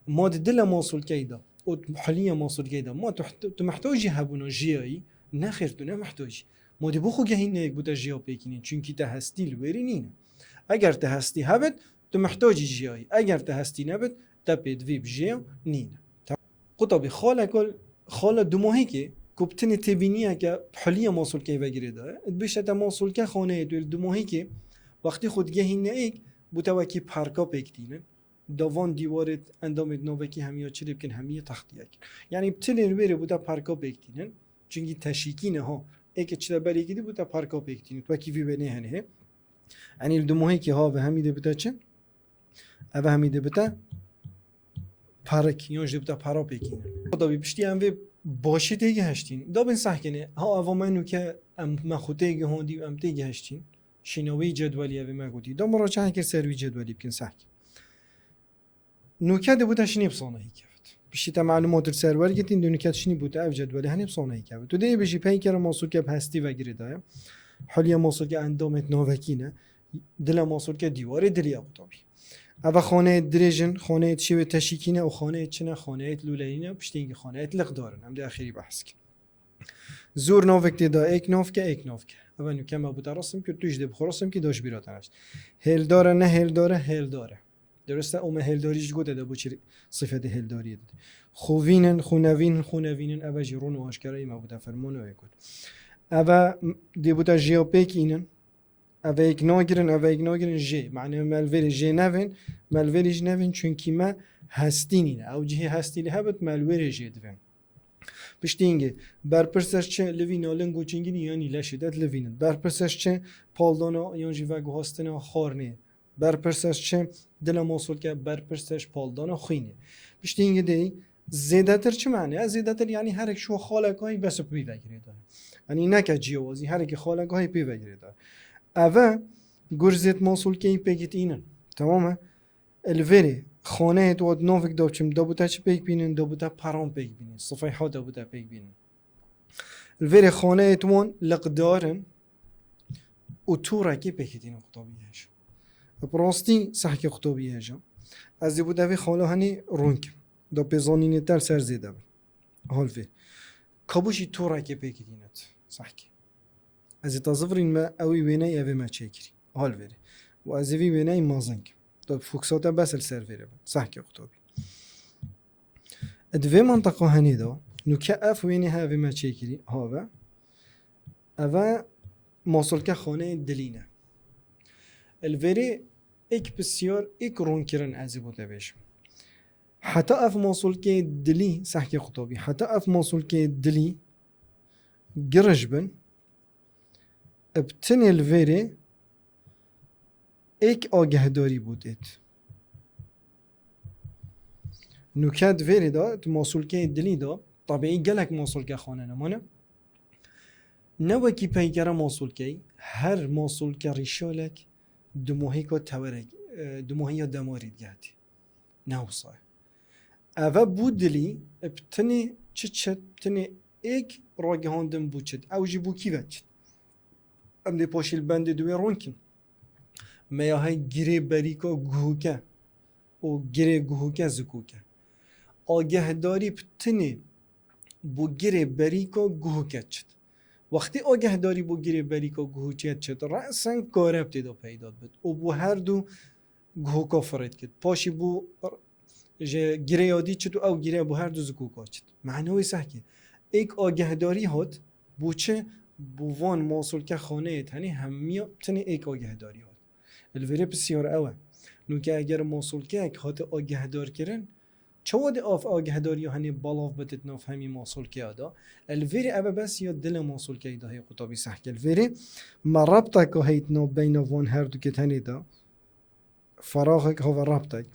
Ma di dile mosolkeyî de û di hiliye mosolkeyî de ma tu, tu mihtacî hebûna jêyayî? Nexêr, tu ne mihtacî. Ma dê bo xwe gehînne êk bo te jêya pêkînin, çunkî te hestî li wêrî nîne. Eger te hestî hebit, tu mihtacî jêyayî. Eger te hestî nebit, te pêdivî bi jêya nîne. Te-, qutabî xaleka, xala dumohîkê ku bi tinê têbîniyeke bi hiliye mosolkeyî vegirêdaye, dibêje te mosolkexaneyê tu li dumohîkê wextî xwe digehînne êk, bo te wekî perka pêk tînin. Da van dîwarê endamê di navekî hemiya çi lê bikin, hemiyê textiyek. Yanî bi tinê li wêrê bo te perka pêk tînin. Çunkî teşîkî ne ha. Êkê çi de berêkî dî bo te perka pêk tînin. Wekî vî wê nê hene hê. Yanî li dumohîkê ha ve hemî dê bo te çi? Ev hemî dê bo te perik, yan jî dê bo te pera pêkînin. Tabii piştî em vê Başî têgihiştîn. Da bin sehkinê. Ha, eva me nûke em, me xwe têgihondî û em têgihiştîn. Şîna wî cedwelî evê me gotî. Da muracae kir ser wî cedwelî bikin sehkî. Nûke dibûte şinî bi sanehî kevit. Piştî te malûmat li ser wergirtîn, di nûke şinî bûte ev cedwelê henê bi sanehî kevit. Tu dê bêjî peykera masûlke bi hestî ve girêdaye. Holiya masûlke endamêt navekî ne. Dila masûlke dîwarê dilî ye qutabî. Eva xaneyê dirêj in, xaneyê şêwê teşîkî ne û xaneyê çi ne, xaneyê lûleyî ne, piştî hingî xaneyê liqdar in. Em dê axirî behs kin. Zor navek tê de, êk navke, êk navke. Eva nûke me bûte resim kir, tu jî dê bi xwe resim kî, da ji bîra te neçit. Hêldar e, ne hêldar e, hêldar e. Dirust e, û me hêldarî jî gote de, bo çi sifetê hêldariyê dide. Xwevîn in, xwenevîn in, xwenevîn in, eve jî rûn û aşkere me bûte fermano ê got. Eve m-, dê bûte jêya pêk înin. Eve êk nagirin, eve êk nagirin jê. Mane me li vêrê jê nevên, me li vêrê jî nevên, çunkî me hestî nîne. Ew cihê hestî lê hebit, me li wêrê jê divên. Piştî hingê, berpirseş çi, livîna ling û çingînî yanî leşê de livînin. Berpirseş çi, paldana yan jî veguhastina xwarinê. Berpirseş çi, dila masûlke, berpirseş paldana xwînê. Piştî hingê dê, zêdetir çi mane? Zêdetir yanî herek şo xaleka hî bes pê ve girêdayê. Yanî neke ciyawazî, herekî xaleka hî pê ve girêdayê. Eve gurzêt masûlkeyî pêkît înin. Tamam e? Li vêrê xaneyê tu hat navik da biçim, da bûte çi pêk bînin, da bûte peran pêk bînin. Sifey ha da bûte pêk bînin. Li vêrê xaneyê tu wan liqdar in û tûrekê pêkît înin qutabî hêja. Bi rastî sehkê qutabî hêja. Ez ê bûte vê xala henî rûn kim. Da pêzanînê te li ser zêde bin. Hal vê. Kabû jî tûrekê pêkît înet sehkê. Ez ê te zivirîn me, ewî wêneyî evê me çêkirî. Hal vêrê. Û ez ê vî wêneyî mezin kim. Da fokusa te bes li ser vêrê be. Sehkê qutabî. Di vê menteqa henê de, nûke ev wênê he evê me çêkirî, ha ve. Eve masûlke xaneyê dilî ne. Li vêrê êk pisyar, êk rûnkirin ez ê bo te bêjim. Heta ev masûlkeyê dilî, sehkê qutabî, heta ev masûlkeyê dilî giriş bin, bi tinê li vêrê êk agehdarî bû têt. Nûke di vêrê de, di masûlkeyê dilî de, tabiî gelek masûlke xane nemane. Ne wekî peykera masûlkeyî, her masûlke rîşalek dumohîka tewerek, e, dumohiya demarî digehtî. Ne wisa ye. Eve bû dilî, bi tinê çi çit, tinê êk ragihandin bû çit. Ew jî bû kî ve çit? Em dê paşî li bendê di wê rûn kin. Me ya hey girê berîka guhûke û girê guhûke zikûke. Agehdarî bi tinê bû girê berîka guhûke çit. Wextê agehdarî bû girê berîka guhûke çit, resen kareb tê de peyda dibit. Û bû her du guhûka firêt kit. Paşî bû ji girê ya dî çit û ew girê bû her du zikûka çit. Mane wê sehkê. Êk agehdarî hat, bû çi? Bû van masûlke xaneyê tenê hemiya tinê êk agehdarî hat. Li vêrê pisyar ew e. Nûke eger masûlkeyek hate agehdarkirin, çawa dê av agehdariya henê belav bitit nav hemî masûlkeya da? Li vêrê ev e bes ya dilê masûlkeyê da hê qutabî sehke. Li vêrê me rabteka heyt nav beyna van her du kê tenê da. Feraxek hava rabtek.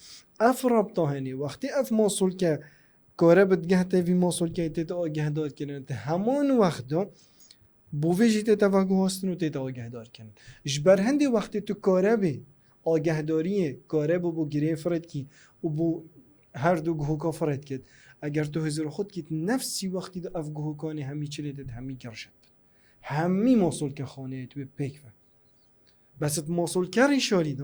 Ev rabta henê, wextê ev masûlke kare bi digehte vî masûlkeyê tête agehdarkirin, di heman wexta bo vê jî tête veguhastin û tête agehdarkirin. Ji ber hindê wextê tu kare bê agehdariyê, kare bû bo girê firetkî û bo her du guhoka firetkit. Eger tu hizir xwe dikît, nefsî wextî de ev guhokanê hemî çilê tête hemî girşet bin. Hemî masûlke xaneyê tu wê pêk ve. Bes di masûlke rîşalî de,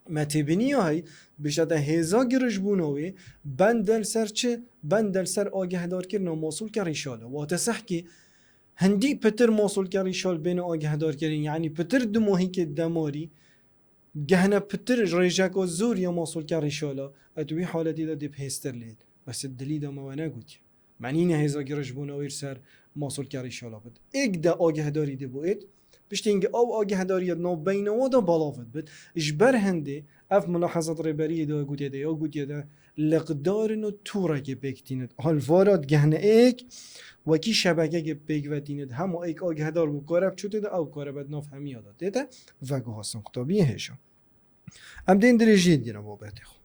me têbîniya hey, bişete hêza girişbûna wê, bende li ser çi? Bende li ser agehdarkirina masûlke rîşal e. Wate sehkê, hindî pitir masûlke rîşal bêne agehdarkirin, yanî pitir dumohîkê demarî, gehne pitir rêjeka zor ya masûlke rîşal e, et wî haletî de dê bi hêztir lê. Bes dilî de me we negotiye. Me nîne hêza girişbûna wê li ser masûlke rîşala bit. Êk de agehdarî dê bo êt. Piştî hingê ew agehdariya nav beyna we de belav dibit. Ji ber hindê ev milahezat rêberiyê de gotiye de ya gotiye de liqdarin û tûrekê pêk tînit. Halvara digehne êk wekî şebekekê pêk ve tînit. Hema êk agehdar bû kare bi çûtê de ew kare be di nav hemiya de tête veguhastin qutabiyê hêja. Em dên dirêjiyê dîne babetê xwe.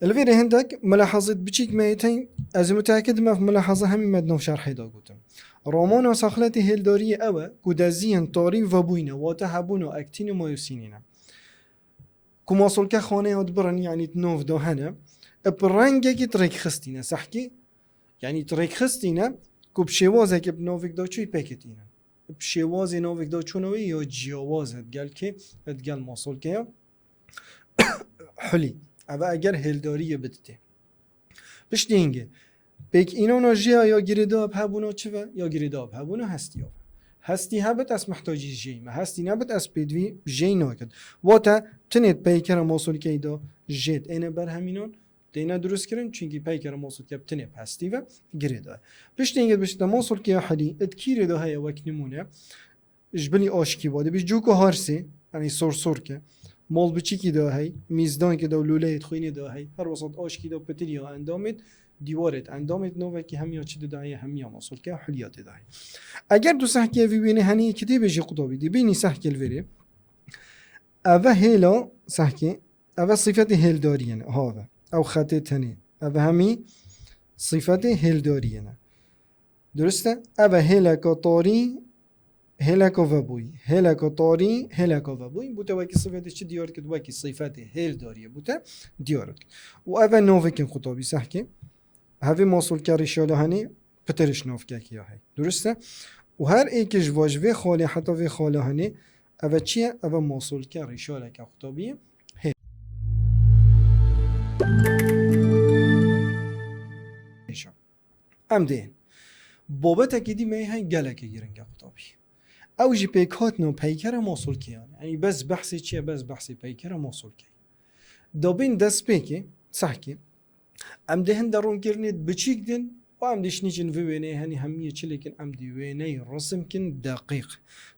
Li vêrê hindek mulahazêt biçîk me yê tên, ez ê muteakid me ev mulahaza hemî me di nav şerhê de gotin. Ramana saxletê hêldariyê ew e ku deziyên tarî vebûyne, wate hebûna aktîn û myosin e. Ku masolke xaneya dibirin, yanî di nav de hene, bi rengekî di rêkxistî ne, sehkî, yanî di rêkxistî ne ku bi şêwazekê bi navek de çûyî pêketînin. Bi şêwazê navek de çûna wê ya ciyawaz e digel kê, digel masolkeya hulî. Ev e eger hêldariyê biditê. Piştî hingê, pêk înona jêya ya girêdayê bi hebûna çi ve? Ya girêdayê bi hebûna hestî ya ve. Hestî hebit ez mihtacî jêyî me. Hestî nebit ez pêdivî jêyî nakin. Wate tinê di peykera masolkeyî de jêt êne berhemînan, têne dirustkirin, çunkî peykera masolke bi tinê bi hestî ve girêdayê. Piştî hingê dibişte masolkeya helî, di kîrê de heye wek nimûne, ji bilî aşkî wa. Dibî cûk û harsê, yanî sorsorke, mol biçîkî de hey, mîzdankê de û lûleyê xwînê de hey. Her wesat aşkî de pitir ya endamê, dîwarê endamê, novekî hemiya çi de heye, hemiya masolke, hulya tê de hey. Eger tu sehkê vî wênê henî kitêbê jî qutabî, dibînî sehkê li vêrê. Eve hêla sehkê, eve sifetê hêldariyê ne. Ha, eve. Ew xetê tenê. Eve hemî sifetê hêldariyê ne. Durust e? Ev e hêleka tarî, hêleka vebûyî. Hêleka tarî, hêleka vebûyî. Bûte wekî sifetê çi diyar kir? Wekî sifetê hêldariyê bûte diyar kir. Û ev e novekên qutabî sehkê. Hevê masolkerî şala henê pitir ji novkekî ya hey. Durust e? Û her êkê ji va ji vê xalê heta vê xala henê, ev e çi ye? Ev e masolkerî şaleke qutabî ye. Hê. Em dê. Babetekî dî me heye gelekî giring e qutabî. Ew jî pêkhatina peykera masolkeyan. Yanî bes behsê çi ye? Bes behsê peykera masolkeyê. Dabîn destpêkê, sehkê. Em dê hinde ronkirinê biçîk din û em dê şinî çin vê wêneyê henî hemiyê çi lêkin em dê wêneyê risim kin deqîq.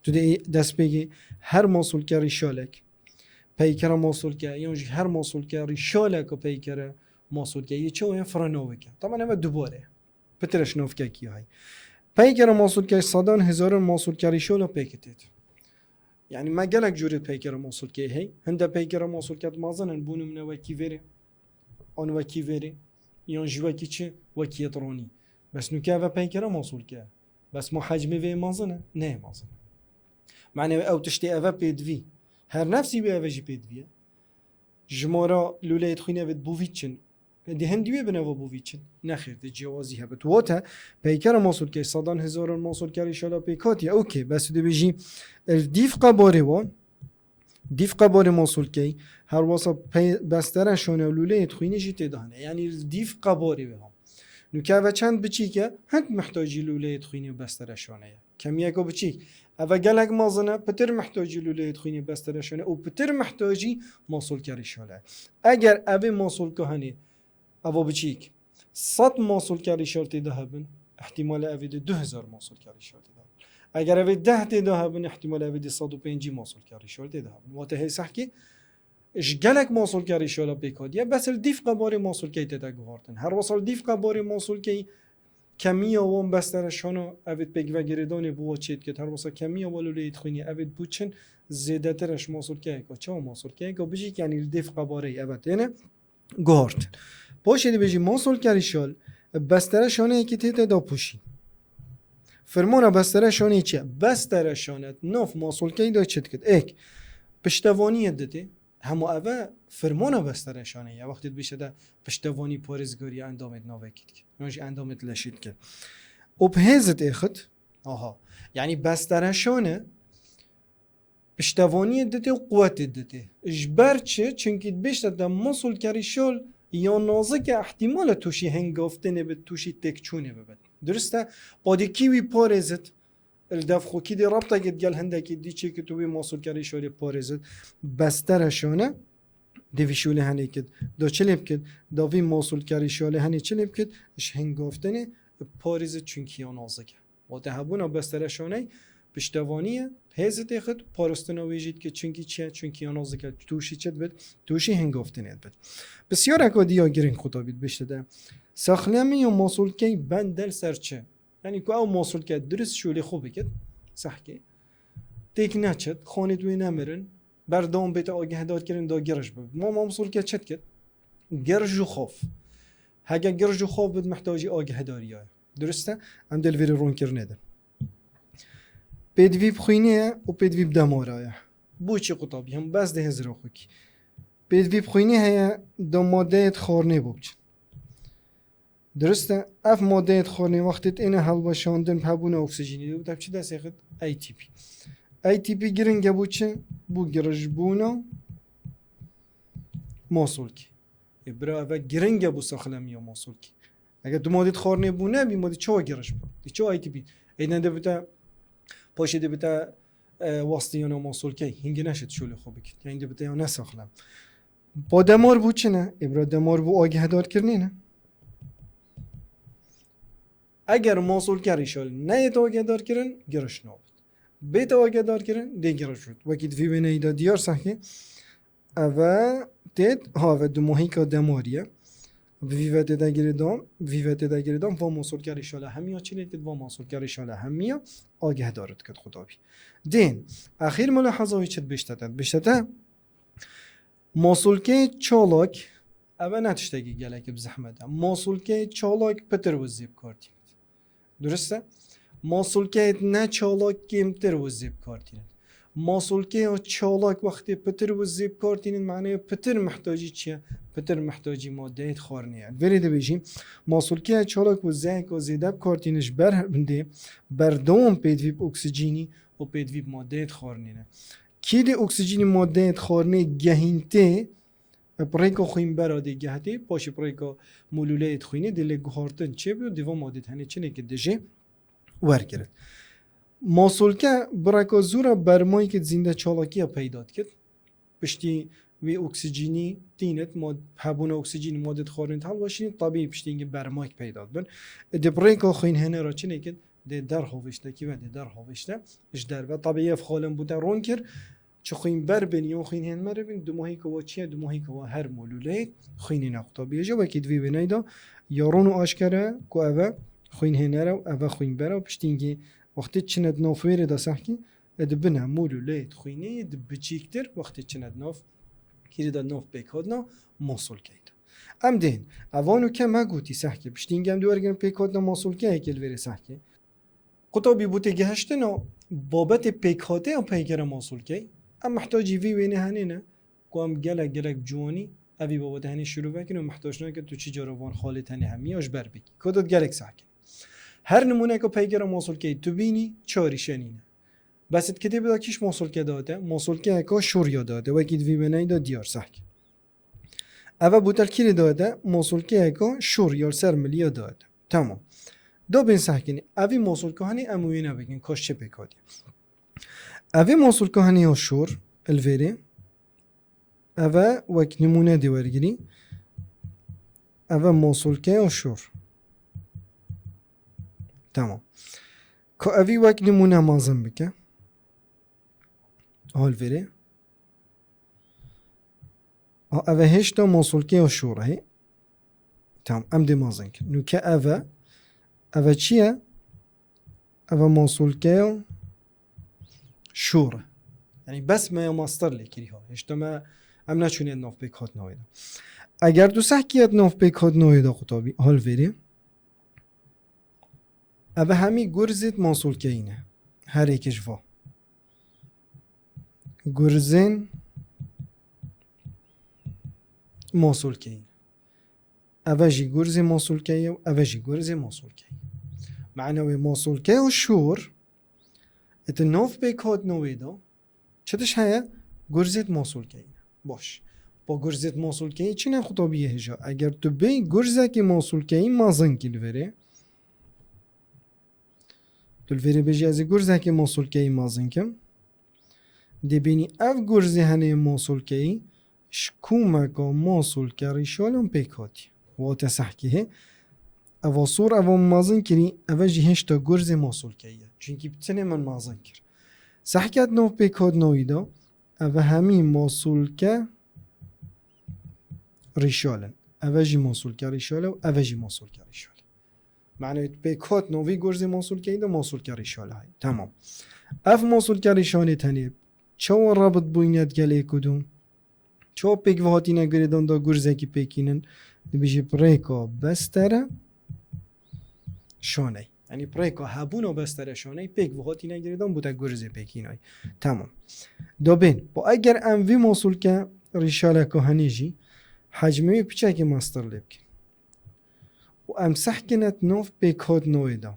Tu dê destpêkê her masolkerî şalek, peykera masolke, yan jî her masolkerî şaleka peykera masolke yê çawa ye, fira novek e. Taban eve dubare. Pitir e ji novkekî hay. Peykera masolke sedan hezaran masolkerî şala pêketêt. Yanî me gelek cûrê peykera masolkeyê hey. Hinde peykera masolke di mezin in, bû nimûne wekî vêrê, an wekî vêrê, yan jî wekî çi? Wekî yê ronî. Bes nûke eve peykera masolke ye. Bes ma hecmê vê mezin e? Neyê mezin. Mane ew tiştê eve pêdivî. Her nefsî wê eve jî pêdivî ye. Jimara lûleyê xwînê ve di bûvî çin. Di hindî wê bineva bûvî çin. Nexêr, di ciyawazî hebit. Wate, peykera masolkeyê sedan hezaran masolkerî şala pêk hatiye. Okey, bes tu dibêjî, li dîf qebarê wan, dîf qebarê masolkeyê, her wasa pey-, bestere şane û lûleyê xwînê jî tê de hene. Yanî li dîf qebarê wê ha. Nûke eve çend biçîk e, hind mihtacî lûleyê xwînê û bestere şane ye. Kemiyeka biçîk. Eve gelek mezin e, pitir mihtacî lûleyê xwînê bestere şane û pitir mihtacî masolkerî şale. Eger evê masolke henê, eva biçîk, sed masolkerî şal tê de hebin, ihtimal e evê de du hezar masolkerî şal tê de hebin. Eger evê deh tê de hebin, ihtimal e evê de sed û pêncî masolkerî şal tê de hebin. Wate hê sehkî ji gelek masolkerî şala pêk hatiye, bes li dîf qebarê masolkeyê tê de guhartin. Her wesa li dîf qebarê masolkeyê kemiya wan bestere şana evê pêk ve girêdanê bi wa çê dikit. Her wesa kemiya wa lûleyê xwînê evê bû çin zêdetir e ji masolkeyeka. Çawa masolkeyeka? Bijî yanî li dîf qebareyê eve têne guhartin. Paşê dibêjî masolkerî şal, bestere şaneyekî tê te da pûşî. Firmana bestere şanê çi ye? Bestere şane nav masolkeyî de çi dikit? Êk, piştevaniyê didê. Hema eve firmana bestere şanê ye. Wextê dibêje de piştevanî parêzgariya endamê di navekî dike. Yan jî endamê di leşî dike. Û bi hêzit êxit. Aha. Yanî bestere şane piştevaniyê didê û quwetê didê. Ji ber çi? Çunkî dibêjte te masolkerî şal ya nazik e, ihtimal e tûşî hingaftinê bit, tûşî têkçûnê bibit. Durust e? Padê kî wî parêzit? Li dev xwe kî dê rabtekê digel hindekî dî çêkit û wî masolkerî şalê parêzit? Bestere şane dê vî şûlê henê kit. Da çi lê bikit? Da vî masolkerî şalê henê çi lê bikit? Ji hingaftinê parêzit çunkî ya nazik e. Wate hebûna bestere şaney piştevanî ye, hêzê têxit, parastina wê jî dike, çunkî çi ye? Çunkî ya nazik e, tûşî çi dibit? Tûşî hingaftinê dibit. Pisyareka dî ya girîng qutabî dibêjte de, saxlemiya masolkey bende li ser çi? Yanî ku ew masolke dirist şûlê xwe bikit, sehkê, têk neçit, xanêt wê nemirin, berdewam bête agihdarkirin da giriş bibit. Ma masolke çi dikit? Girj û xov. Heke girj û xov bit, mihtacî agihedariya ye. Durist e? Em dê li vêrê ronkirinê de. Pêdivî bi xwînê ye û pêdivî bi demara ye. Bo çi qutabî? Him bes dihê zira xwekî. Pêdivî bi xwînê heye, da madeyê di xwarnê bo biçin. Durist e? Ev madeyê di xwarnê wextê têne helweşandin bi hebûna oksijînê de, te çi destê xit? A T P. A T P giring e bo çi? Bo girijbûna mosolkê. Ê bira, eve giring e bo saxlemiya mosolkê. Eger tu madê di xwarnê bû nebî, madê çawa girij bû? Dê çawa A T P? Êden dê bite, paşê dê bite, e, wastiyana mosolkê. Hingî neşit şolê xwe bikit. Yani dê bite ya ne saxlem. Pa demar bo çi ne? Ê bira, demar bo agihedar kirinê ne. Eger mosolker îşal neyê agedar kirin, giriş nabit. Bê agedar kirin, dê giriş bit. Wekî di vî wêneyî de diyar sehkê, eve têt, ha, eve dumahîka demarî ye. Bi vî ve tê de girêdan, bi vî ve tê de girêdan, va mosolker îşal hemiya çi lê dikit, va mosolker îşal hemiya agehdarit dikit xutabî. Dên, exîr mulahaza wî çi dibêjte te? Dibêjte te, mosolkeyê çalak, eve ne tiştekî gelekî bi zehmet e. Mosolkeyê çalak pitir wizê bi kar tînit. Durist e? Mosolkeyê ne çalak kêmtir wizê bi kar tînit. Mosolkeya çalak wextê pitir wizê bi kar tînit, manê pitir mihtacî çi ye? Pitir mihtacî madeyê xwarnê ye. Vêrê dibêjî, mosolkeya çalak wizeyeka zêde bi kar tînit ji ber hindê berdewam pêdivî bi oksijînî û pêdivî bi madeyê xwarnê ne. Kî dê oksijînî madeyê xwarnê gehîntê, bi rêka xwînbera dê gehtê, paşê bi rêka molûleyê xwînê dê lê guhartin çêbî û dê va madê tenê çinekê dijê wergirin. Mosolke bi rêka zûra bermayekê zînde çalakiya peyda dikit. Piştî wê oksijînî tînit, ma-, hebûna oksijînî madê xwarnê helweşînî, tabî piştî hingî bermayek peyda dibin. Dê bi rêka xwînhênera çinekê dê derhavêşte, kî ve dê derhavêşte ji derve. Tabî ev xalin bûte ron kir, çi xwînber bin yan xwînhênmer bin, dumahîka wa çi ye? Dumahîka wa her molûleyê xwînê ne qutabî ye. Ji wekî di vî wêneyê de ya ron û aşkere ku eve xwînhêner e û eve xwînber e û piştî hingî wextê çine di nav wêrê de sehkî, e, dibine molûleyê xwînê yê di biçîktir wextê çine di nav kîrê de, di nav pêkhatina mosolkeyê de. Em dên, evan û ke me gotî sehkê, piştî hingî em dê wergirin pêkhatina mosolkeyekê li vêrê sehkê. Qutabî bo têgihiştina babetê pêkhateya peygera mosolkey, em mihtacî vî wênê henê ne, ku em gelek, gelek bi ciwanî evî babetê henê şîrove kirin û mihtac nake tu çi cara van xalê tenê hemiya ji ber bikî. Ku dot gelek sehkê. Her nimûneka peygera mosolkey tu bînî, çarî şenî ne. Bes di kitêbê de kîş mosolke date, mosolkeyeka şûr ya date, wekî di vî wêneyî de diyar sehkê. Eve botel kîrê date, mosolkeyeka şûr ya li ser miliya date. Tamam. Do bên sehkinî. Evî mosolka henî em wêne bikin, kaş çi pêk hatiye. Evî mosolka henî ya şûr, li vêrê. Eve wek nimûne dê wergirî. Eve mosolkeya şûr. Tamam. Ka evî wek nimûne mezin bike. Hal vêrê. A, eve hêşta mosolkeya şûr e. Tamam, em dê mezin kin. Nûke eve, eve çi ye? Eve mosolkeya şûr e. Yani bes me ya master lê kirî ha. Hêşta me, em neçûnê nav pêkhatina wê de. Eger tu sehkiyet nav pêkhatina wê de qutabî, hal vêrê. Eve hemî gurzêt mosolkeyî ne. Her êkê ji va. Gurzên mosolkeyî. Eve jî gurzê mosolkeyî ye û eve jî gurzê mosolkeyî. Mena wê mosolkeya şûr, ê tu nav pêkhatina wê de, çi tişt heye? Gurzêt mosolkeyî ne. Baş. Pa gurzêt mosolkeyî çi ne qutabî ye hêja? Eger tu bê gurzekê mosolkeyî mezin kî li vêrê, tu li vêrê bêjî ez ê gurzekê mosolkeyî mezin kim. Dê bînî ev gurzê henê mosolkeyî ji komeka mosolke rîşalan pêk hatî. Wate sehkê hê. Eva sor eva min mezin kirî, eve jî hêşta gurzê mosolkeyî ye. Çunkî bi tinê min mezin kir. Sehket nav pêkhatina wî de, eve hemî mosolke rîşal in. Eve jî mosolke rîşal e û eve jî mosolke rîşal e. Mane pêkhatina wî gurzê mosolkeyî de mosolke rîşal e. Tamam. Ev mosolke rîşalê tenê çawa rabit bûyne digel êk û du? Çawa pêk ve hatîne girêdan da gurzekî pêkînin? Dibêjî bi rêka bestere şaney. Yanî bi rêka hebûna bestere şaney pêk ve hatîne girêdan bûte gurzê pêkînayî. Tamam. Da bên. Bo eger em vî mosulke rîşaleka henê jî hecmê wê piçekê mestir lê bikin. Û em sehkine di nav pêkhatina wê de.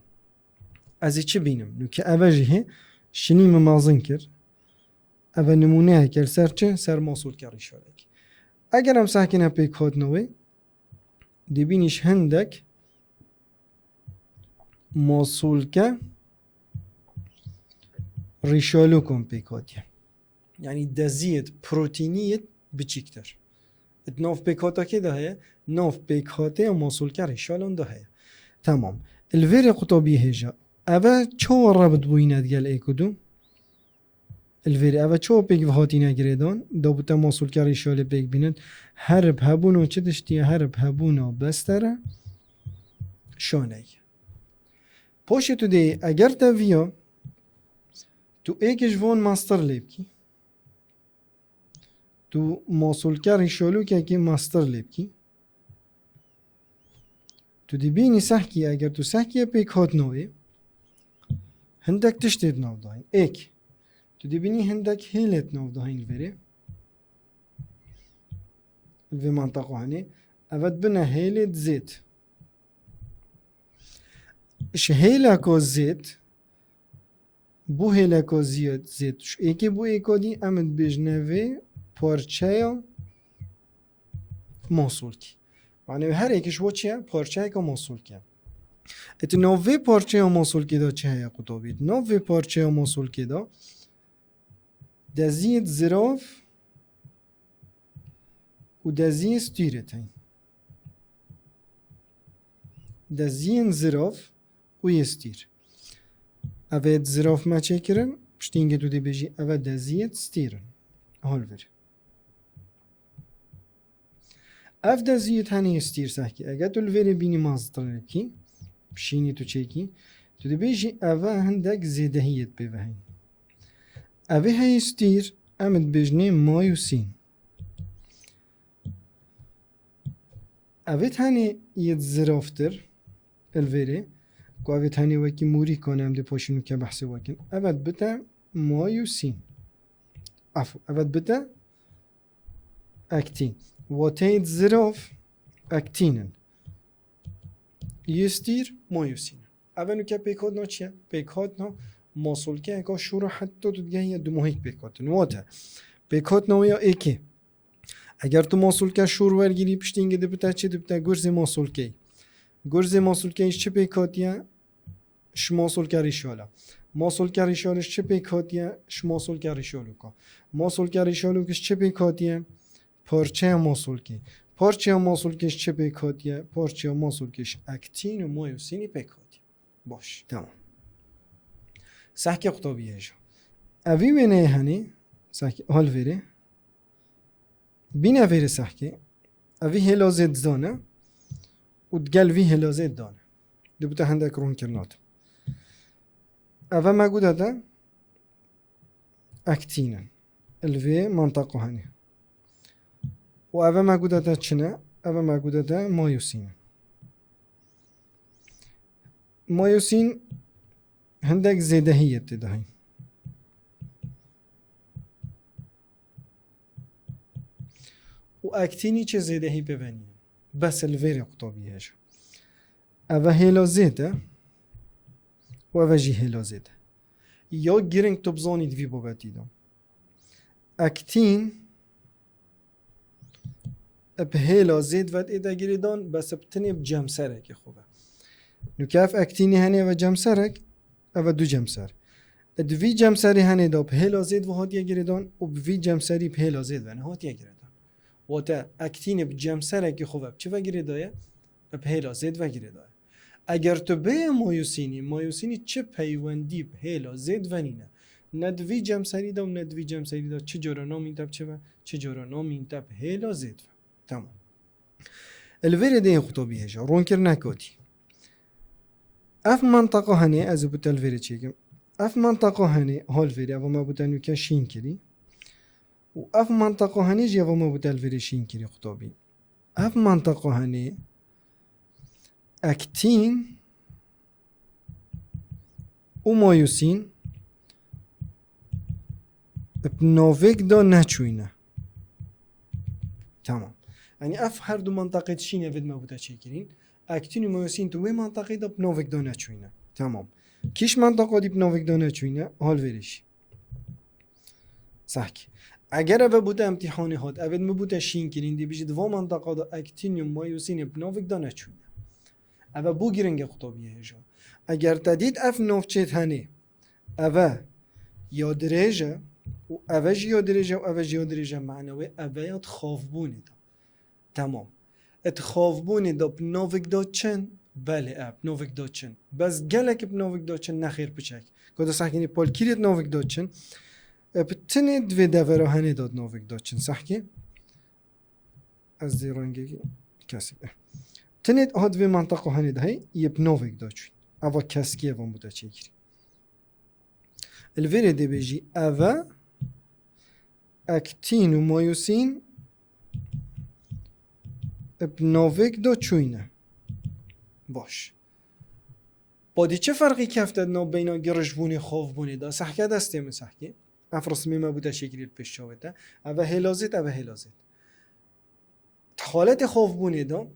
Ez ê çi bînim? Nûke eve jî hê şinî min mezin kir. Eve nimûneyeke li ser çi? Ser mosulke rîşalekî. Eger em sehkine pêkhatina wê, dibînî ji hindek mosulke rîşalokan pêk hatiye. Yanî deziyêt protîniyêt biçîktir. Di nav pêkhatekê de heye, nav pêkhateya mosulke rîşalan de heye. Tamam. Li vêrê qutabî hêja. Eve çawa rebit bûyîne digel êk û du? Li vêrê eve çawa pêk ve hatîne girêdan? Da bûte mosulke rîşalê pêk bînin. Her bi hebûna çi tiştî ye? Her bi hebûna bestere şaney. Paşê tu dê eger te viya, tu êk ji van mestir lê bikî. Tu mosulke rîşalokekê mestir lê bikî. Tu dibînî sehkî, eger tu sehkî pêk hatina wê, hindek tiştê di nav dayîn. Êk. Tu dibînî hindek hêlê di nav dayîn li vêrê. Li vê manteqa henê. Eve dibine hêlê di zêd. Ji hêleka zêd, bû hêleka ziyad zêd. Ji êkê bû êka dî, em dibêjine vê parçeya mosulkî. Manê wê her êk ji bo çi ye? Parçeyeka mosulkî ye. Êdî nav vê parçeya mosulkê de çi heye qutabî? Nav vê parçeya mosulkê de deziyêt zirav û deziyên stîrê tên. Deziyên zirav û yê stîr. Eve yê zirav me çêkirin, piştî hingê tu dê bêjî eve deziyêt stîr in. Hol vir. Ev deziyêt henê yê stîr sehkî. Eger tu li vêrê bînî maztir bikî, pişînî tu çêkî, tu dibêjî eve hindek zêdehiyêt pê ve heyî. Evê heyî stîr, em dibêjinê mayosîn. Evê tenê yê ziravtir, li vêrê, ku evê tenê wekî mûrîkan em dê paşî nûke behsê wekin. Evet bite mayosîn. Afû, evet bite aktîn. Wateyê zirav aktîn in. Yê stîr mayosîn in. Eve nûke pêkhatina çi ye? Pêkhatina mosolkeyeka şûr e, heta tu digehiye dumohîk pêkhatin. Wate, pêkhatina wê ya êkê. Eger tu mosolke şûr wergirî, piştî hingê dibite çi? Dibite gurzê mosolkeyî. Gurzê mosolkeyî ji çi pêk hatiye? Ji mosolke rîşal e. Mosolke rîşal ji çi pêk hatiye? Ji mosolke rîşalok e. Mosolke rîşalok ji çi pêk hatiye? Parçeya mosolkê. Parçeya mosolkê ji çi pêk hatiye? Parçeya mosolkê ji aktîn û mayosînî pêk hatiye. Baş. Tamam. Sehkê qutabî hêja. Evî wêneyê henê, sehkê hol vêrê. Bîne vêrê sehkê. Evî hêla zêd zane û digel vî hêla zêd dane. Dibite hindek rûnkirina tu. Eve me gudete aktîn in. Li vê manteqa henê. Û eve me gudete çi ne? Eve me gudete mayosîn in. Mayosîn hindek zêdehiyê tê de heyî. Û aktînî çi zêdehî pê ve nîne. Bes li vêrê qutabî hêja. Eve hêla zêd e û eve jî hêla zêd e. Ya giring tu bizanî di vî babetî de. Aktîn bi hêla zêd ve tê de girêdan, bes bi tenê bi cemserekê xwe ve. Nûke ev aktînê henê ve cemserek, eve du cemser. Di vî cemserê henê de bi hêla zêd ve hatiye girêdan û bi vî cemserî bi hêla zêd ve nehatiye girêdan. Wate aktînê bi cemserekê xwe ve bi çi ve girêdaye? Bi hêla zêd ve girêdaye. Eger tu bê mayosînî, mayosînî çi peywendî bi hêla zêd ve nîne. Ne di vî cemserî de û ne di vî cemserî de çi cara namîn te bi çi ve, çi cara namîn te bi hêla zêd ve. Tamam. Li vêrê dê yê qutabî hêja, rûnkirina kotî. Ev manteqa henê, ez ê bo te li vêrê çêkim. Ev manteqa henê, hol vêrê, eva me bo te nûke şîn kirî. Û ev manteqa henê jî eva me bûte li vêrê şîn kirî qutabî. Ev manteqa henê aktîn û mayosîn bi navêk de neçûyne. Tamam. Yanî ev her du manteqê di şînê vê di me bûte çêkirîn. Aktîn û mayosîn tu wê manteqê de bi navêk de neçûyne. Tamam. Kîş manteqa dî bi navêk de neçûyne, hal vêrê jî. Sehkî. Eger eve bûte emtîhanê hat, eve di me bûte şîn kirîn, dî bijî di va manteqa de aktîn û mayosînê bi navêk de neçûyne. Eve bû giring e qutabiyê hêja. Eger te dît ev navçêt henê, eve ya dirêj e û eve jî ya dirêj e û eve jî ya dirêj e, mane wê eve ya di xavbûnê de. Temam. Di xavbûnê de bi navêk de çin? Belê, e, bi navêk de çin. Bes gelek bi navêk de çin, nexêr piçek. Ka de sehkî, yanî palkîrê di navêk de çin. E, bi tinê di vê devera henê de di navêk de çin. Sehkî. Ez dê rengekî kesî. Tinê hat vê manteqa henê de hey, yê bi navêk de çûn. Eva keskî evan bûte çêkirî. Li vêrê dê bêjî eve aktîn û mayosîn bi navêk de çûyne. Baş. Padî çi ferqî kefte di nav beyna girijbûnê xavbûnê de? Sehke destê min sehkî. Ev risimê me bûte şekilî li pêş çavê te. Eve hêlazêt, eve hêlazêt. Di xaletê xavbûnê de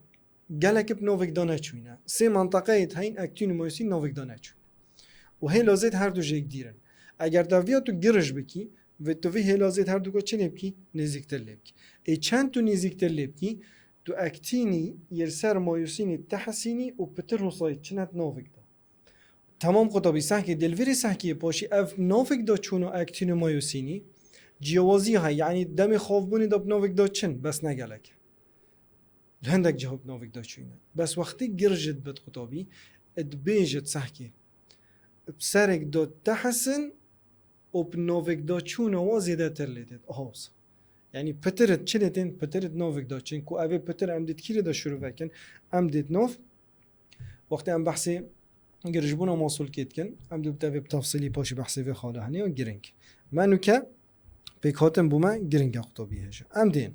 gelek bi navêk de neçûyne. Sê manteqeyê di heyn aktîn û mayosîn navêk de neçûyne. Û hêlazêt her du jêk dîr in. Eger te viya tu girij bikî, vê tu vî hêlazêt her duka çi lê bikî? Nêzîktir lê bikî. Ê çend tu nêzîktir lê bikî, tu aktînî yê li ser mayosînî tehisînî û pitir û sayî çine di navêk de. Temam qutabî sehkî, dê li vîrî sehkî paşî ev navêk de çûn û aktîn û mayosînî ciyawazî heye, yanî demê xavbûnê de bi navêk de çin, bes ne gelek. Li hindek ciha bi navêk de çûyne. Bes wextî girjit bit qutabî, dibêjit sehkî. Bi serek de tehisin û bi navêk de çûna wa zêdetir lê têt. Aha wisa. Yanî pitir it çi lê tên? Pitir it navêk de çin. Ku evê pitir em dê di kîrê de şirove kin, em dê di nav. Wextê em behsê girijbûna masolkê dikin, em dê bi tevê bi tefsîlî paşî behsê vê xala henê ya giring. Me nûke pêkhatin bû me giring e qutabî hêja. Em dên.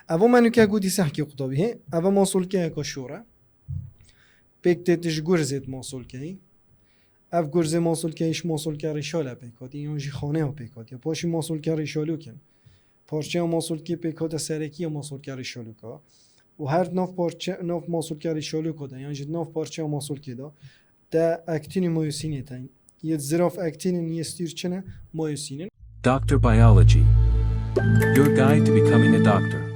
Evo me nûke gotî sehkî qutabî hê. Eve masolkeyeka şor e. Pêk tê tu ji gurzê di masolkeyî. Ev gurzê masolkeyî ji masolke rîşale pêk hatî, yan jî xaneya pêk hatiye. Paşî masolke rîşalok in. Parçeya masolkê pêk hate serekî ya masolke rîşaloka. Û her nav parçe, nav masolke rîşaloka de, yan jî nav parçeya masolkê de, te aktîn û mayosînê te. Yê ziraf aktîn in, yê stîr çi ne? Mayosîn in. Doctor Biology. Your guide to becoming a doctor.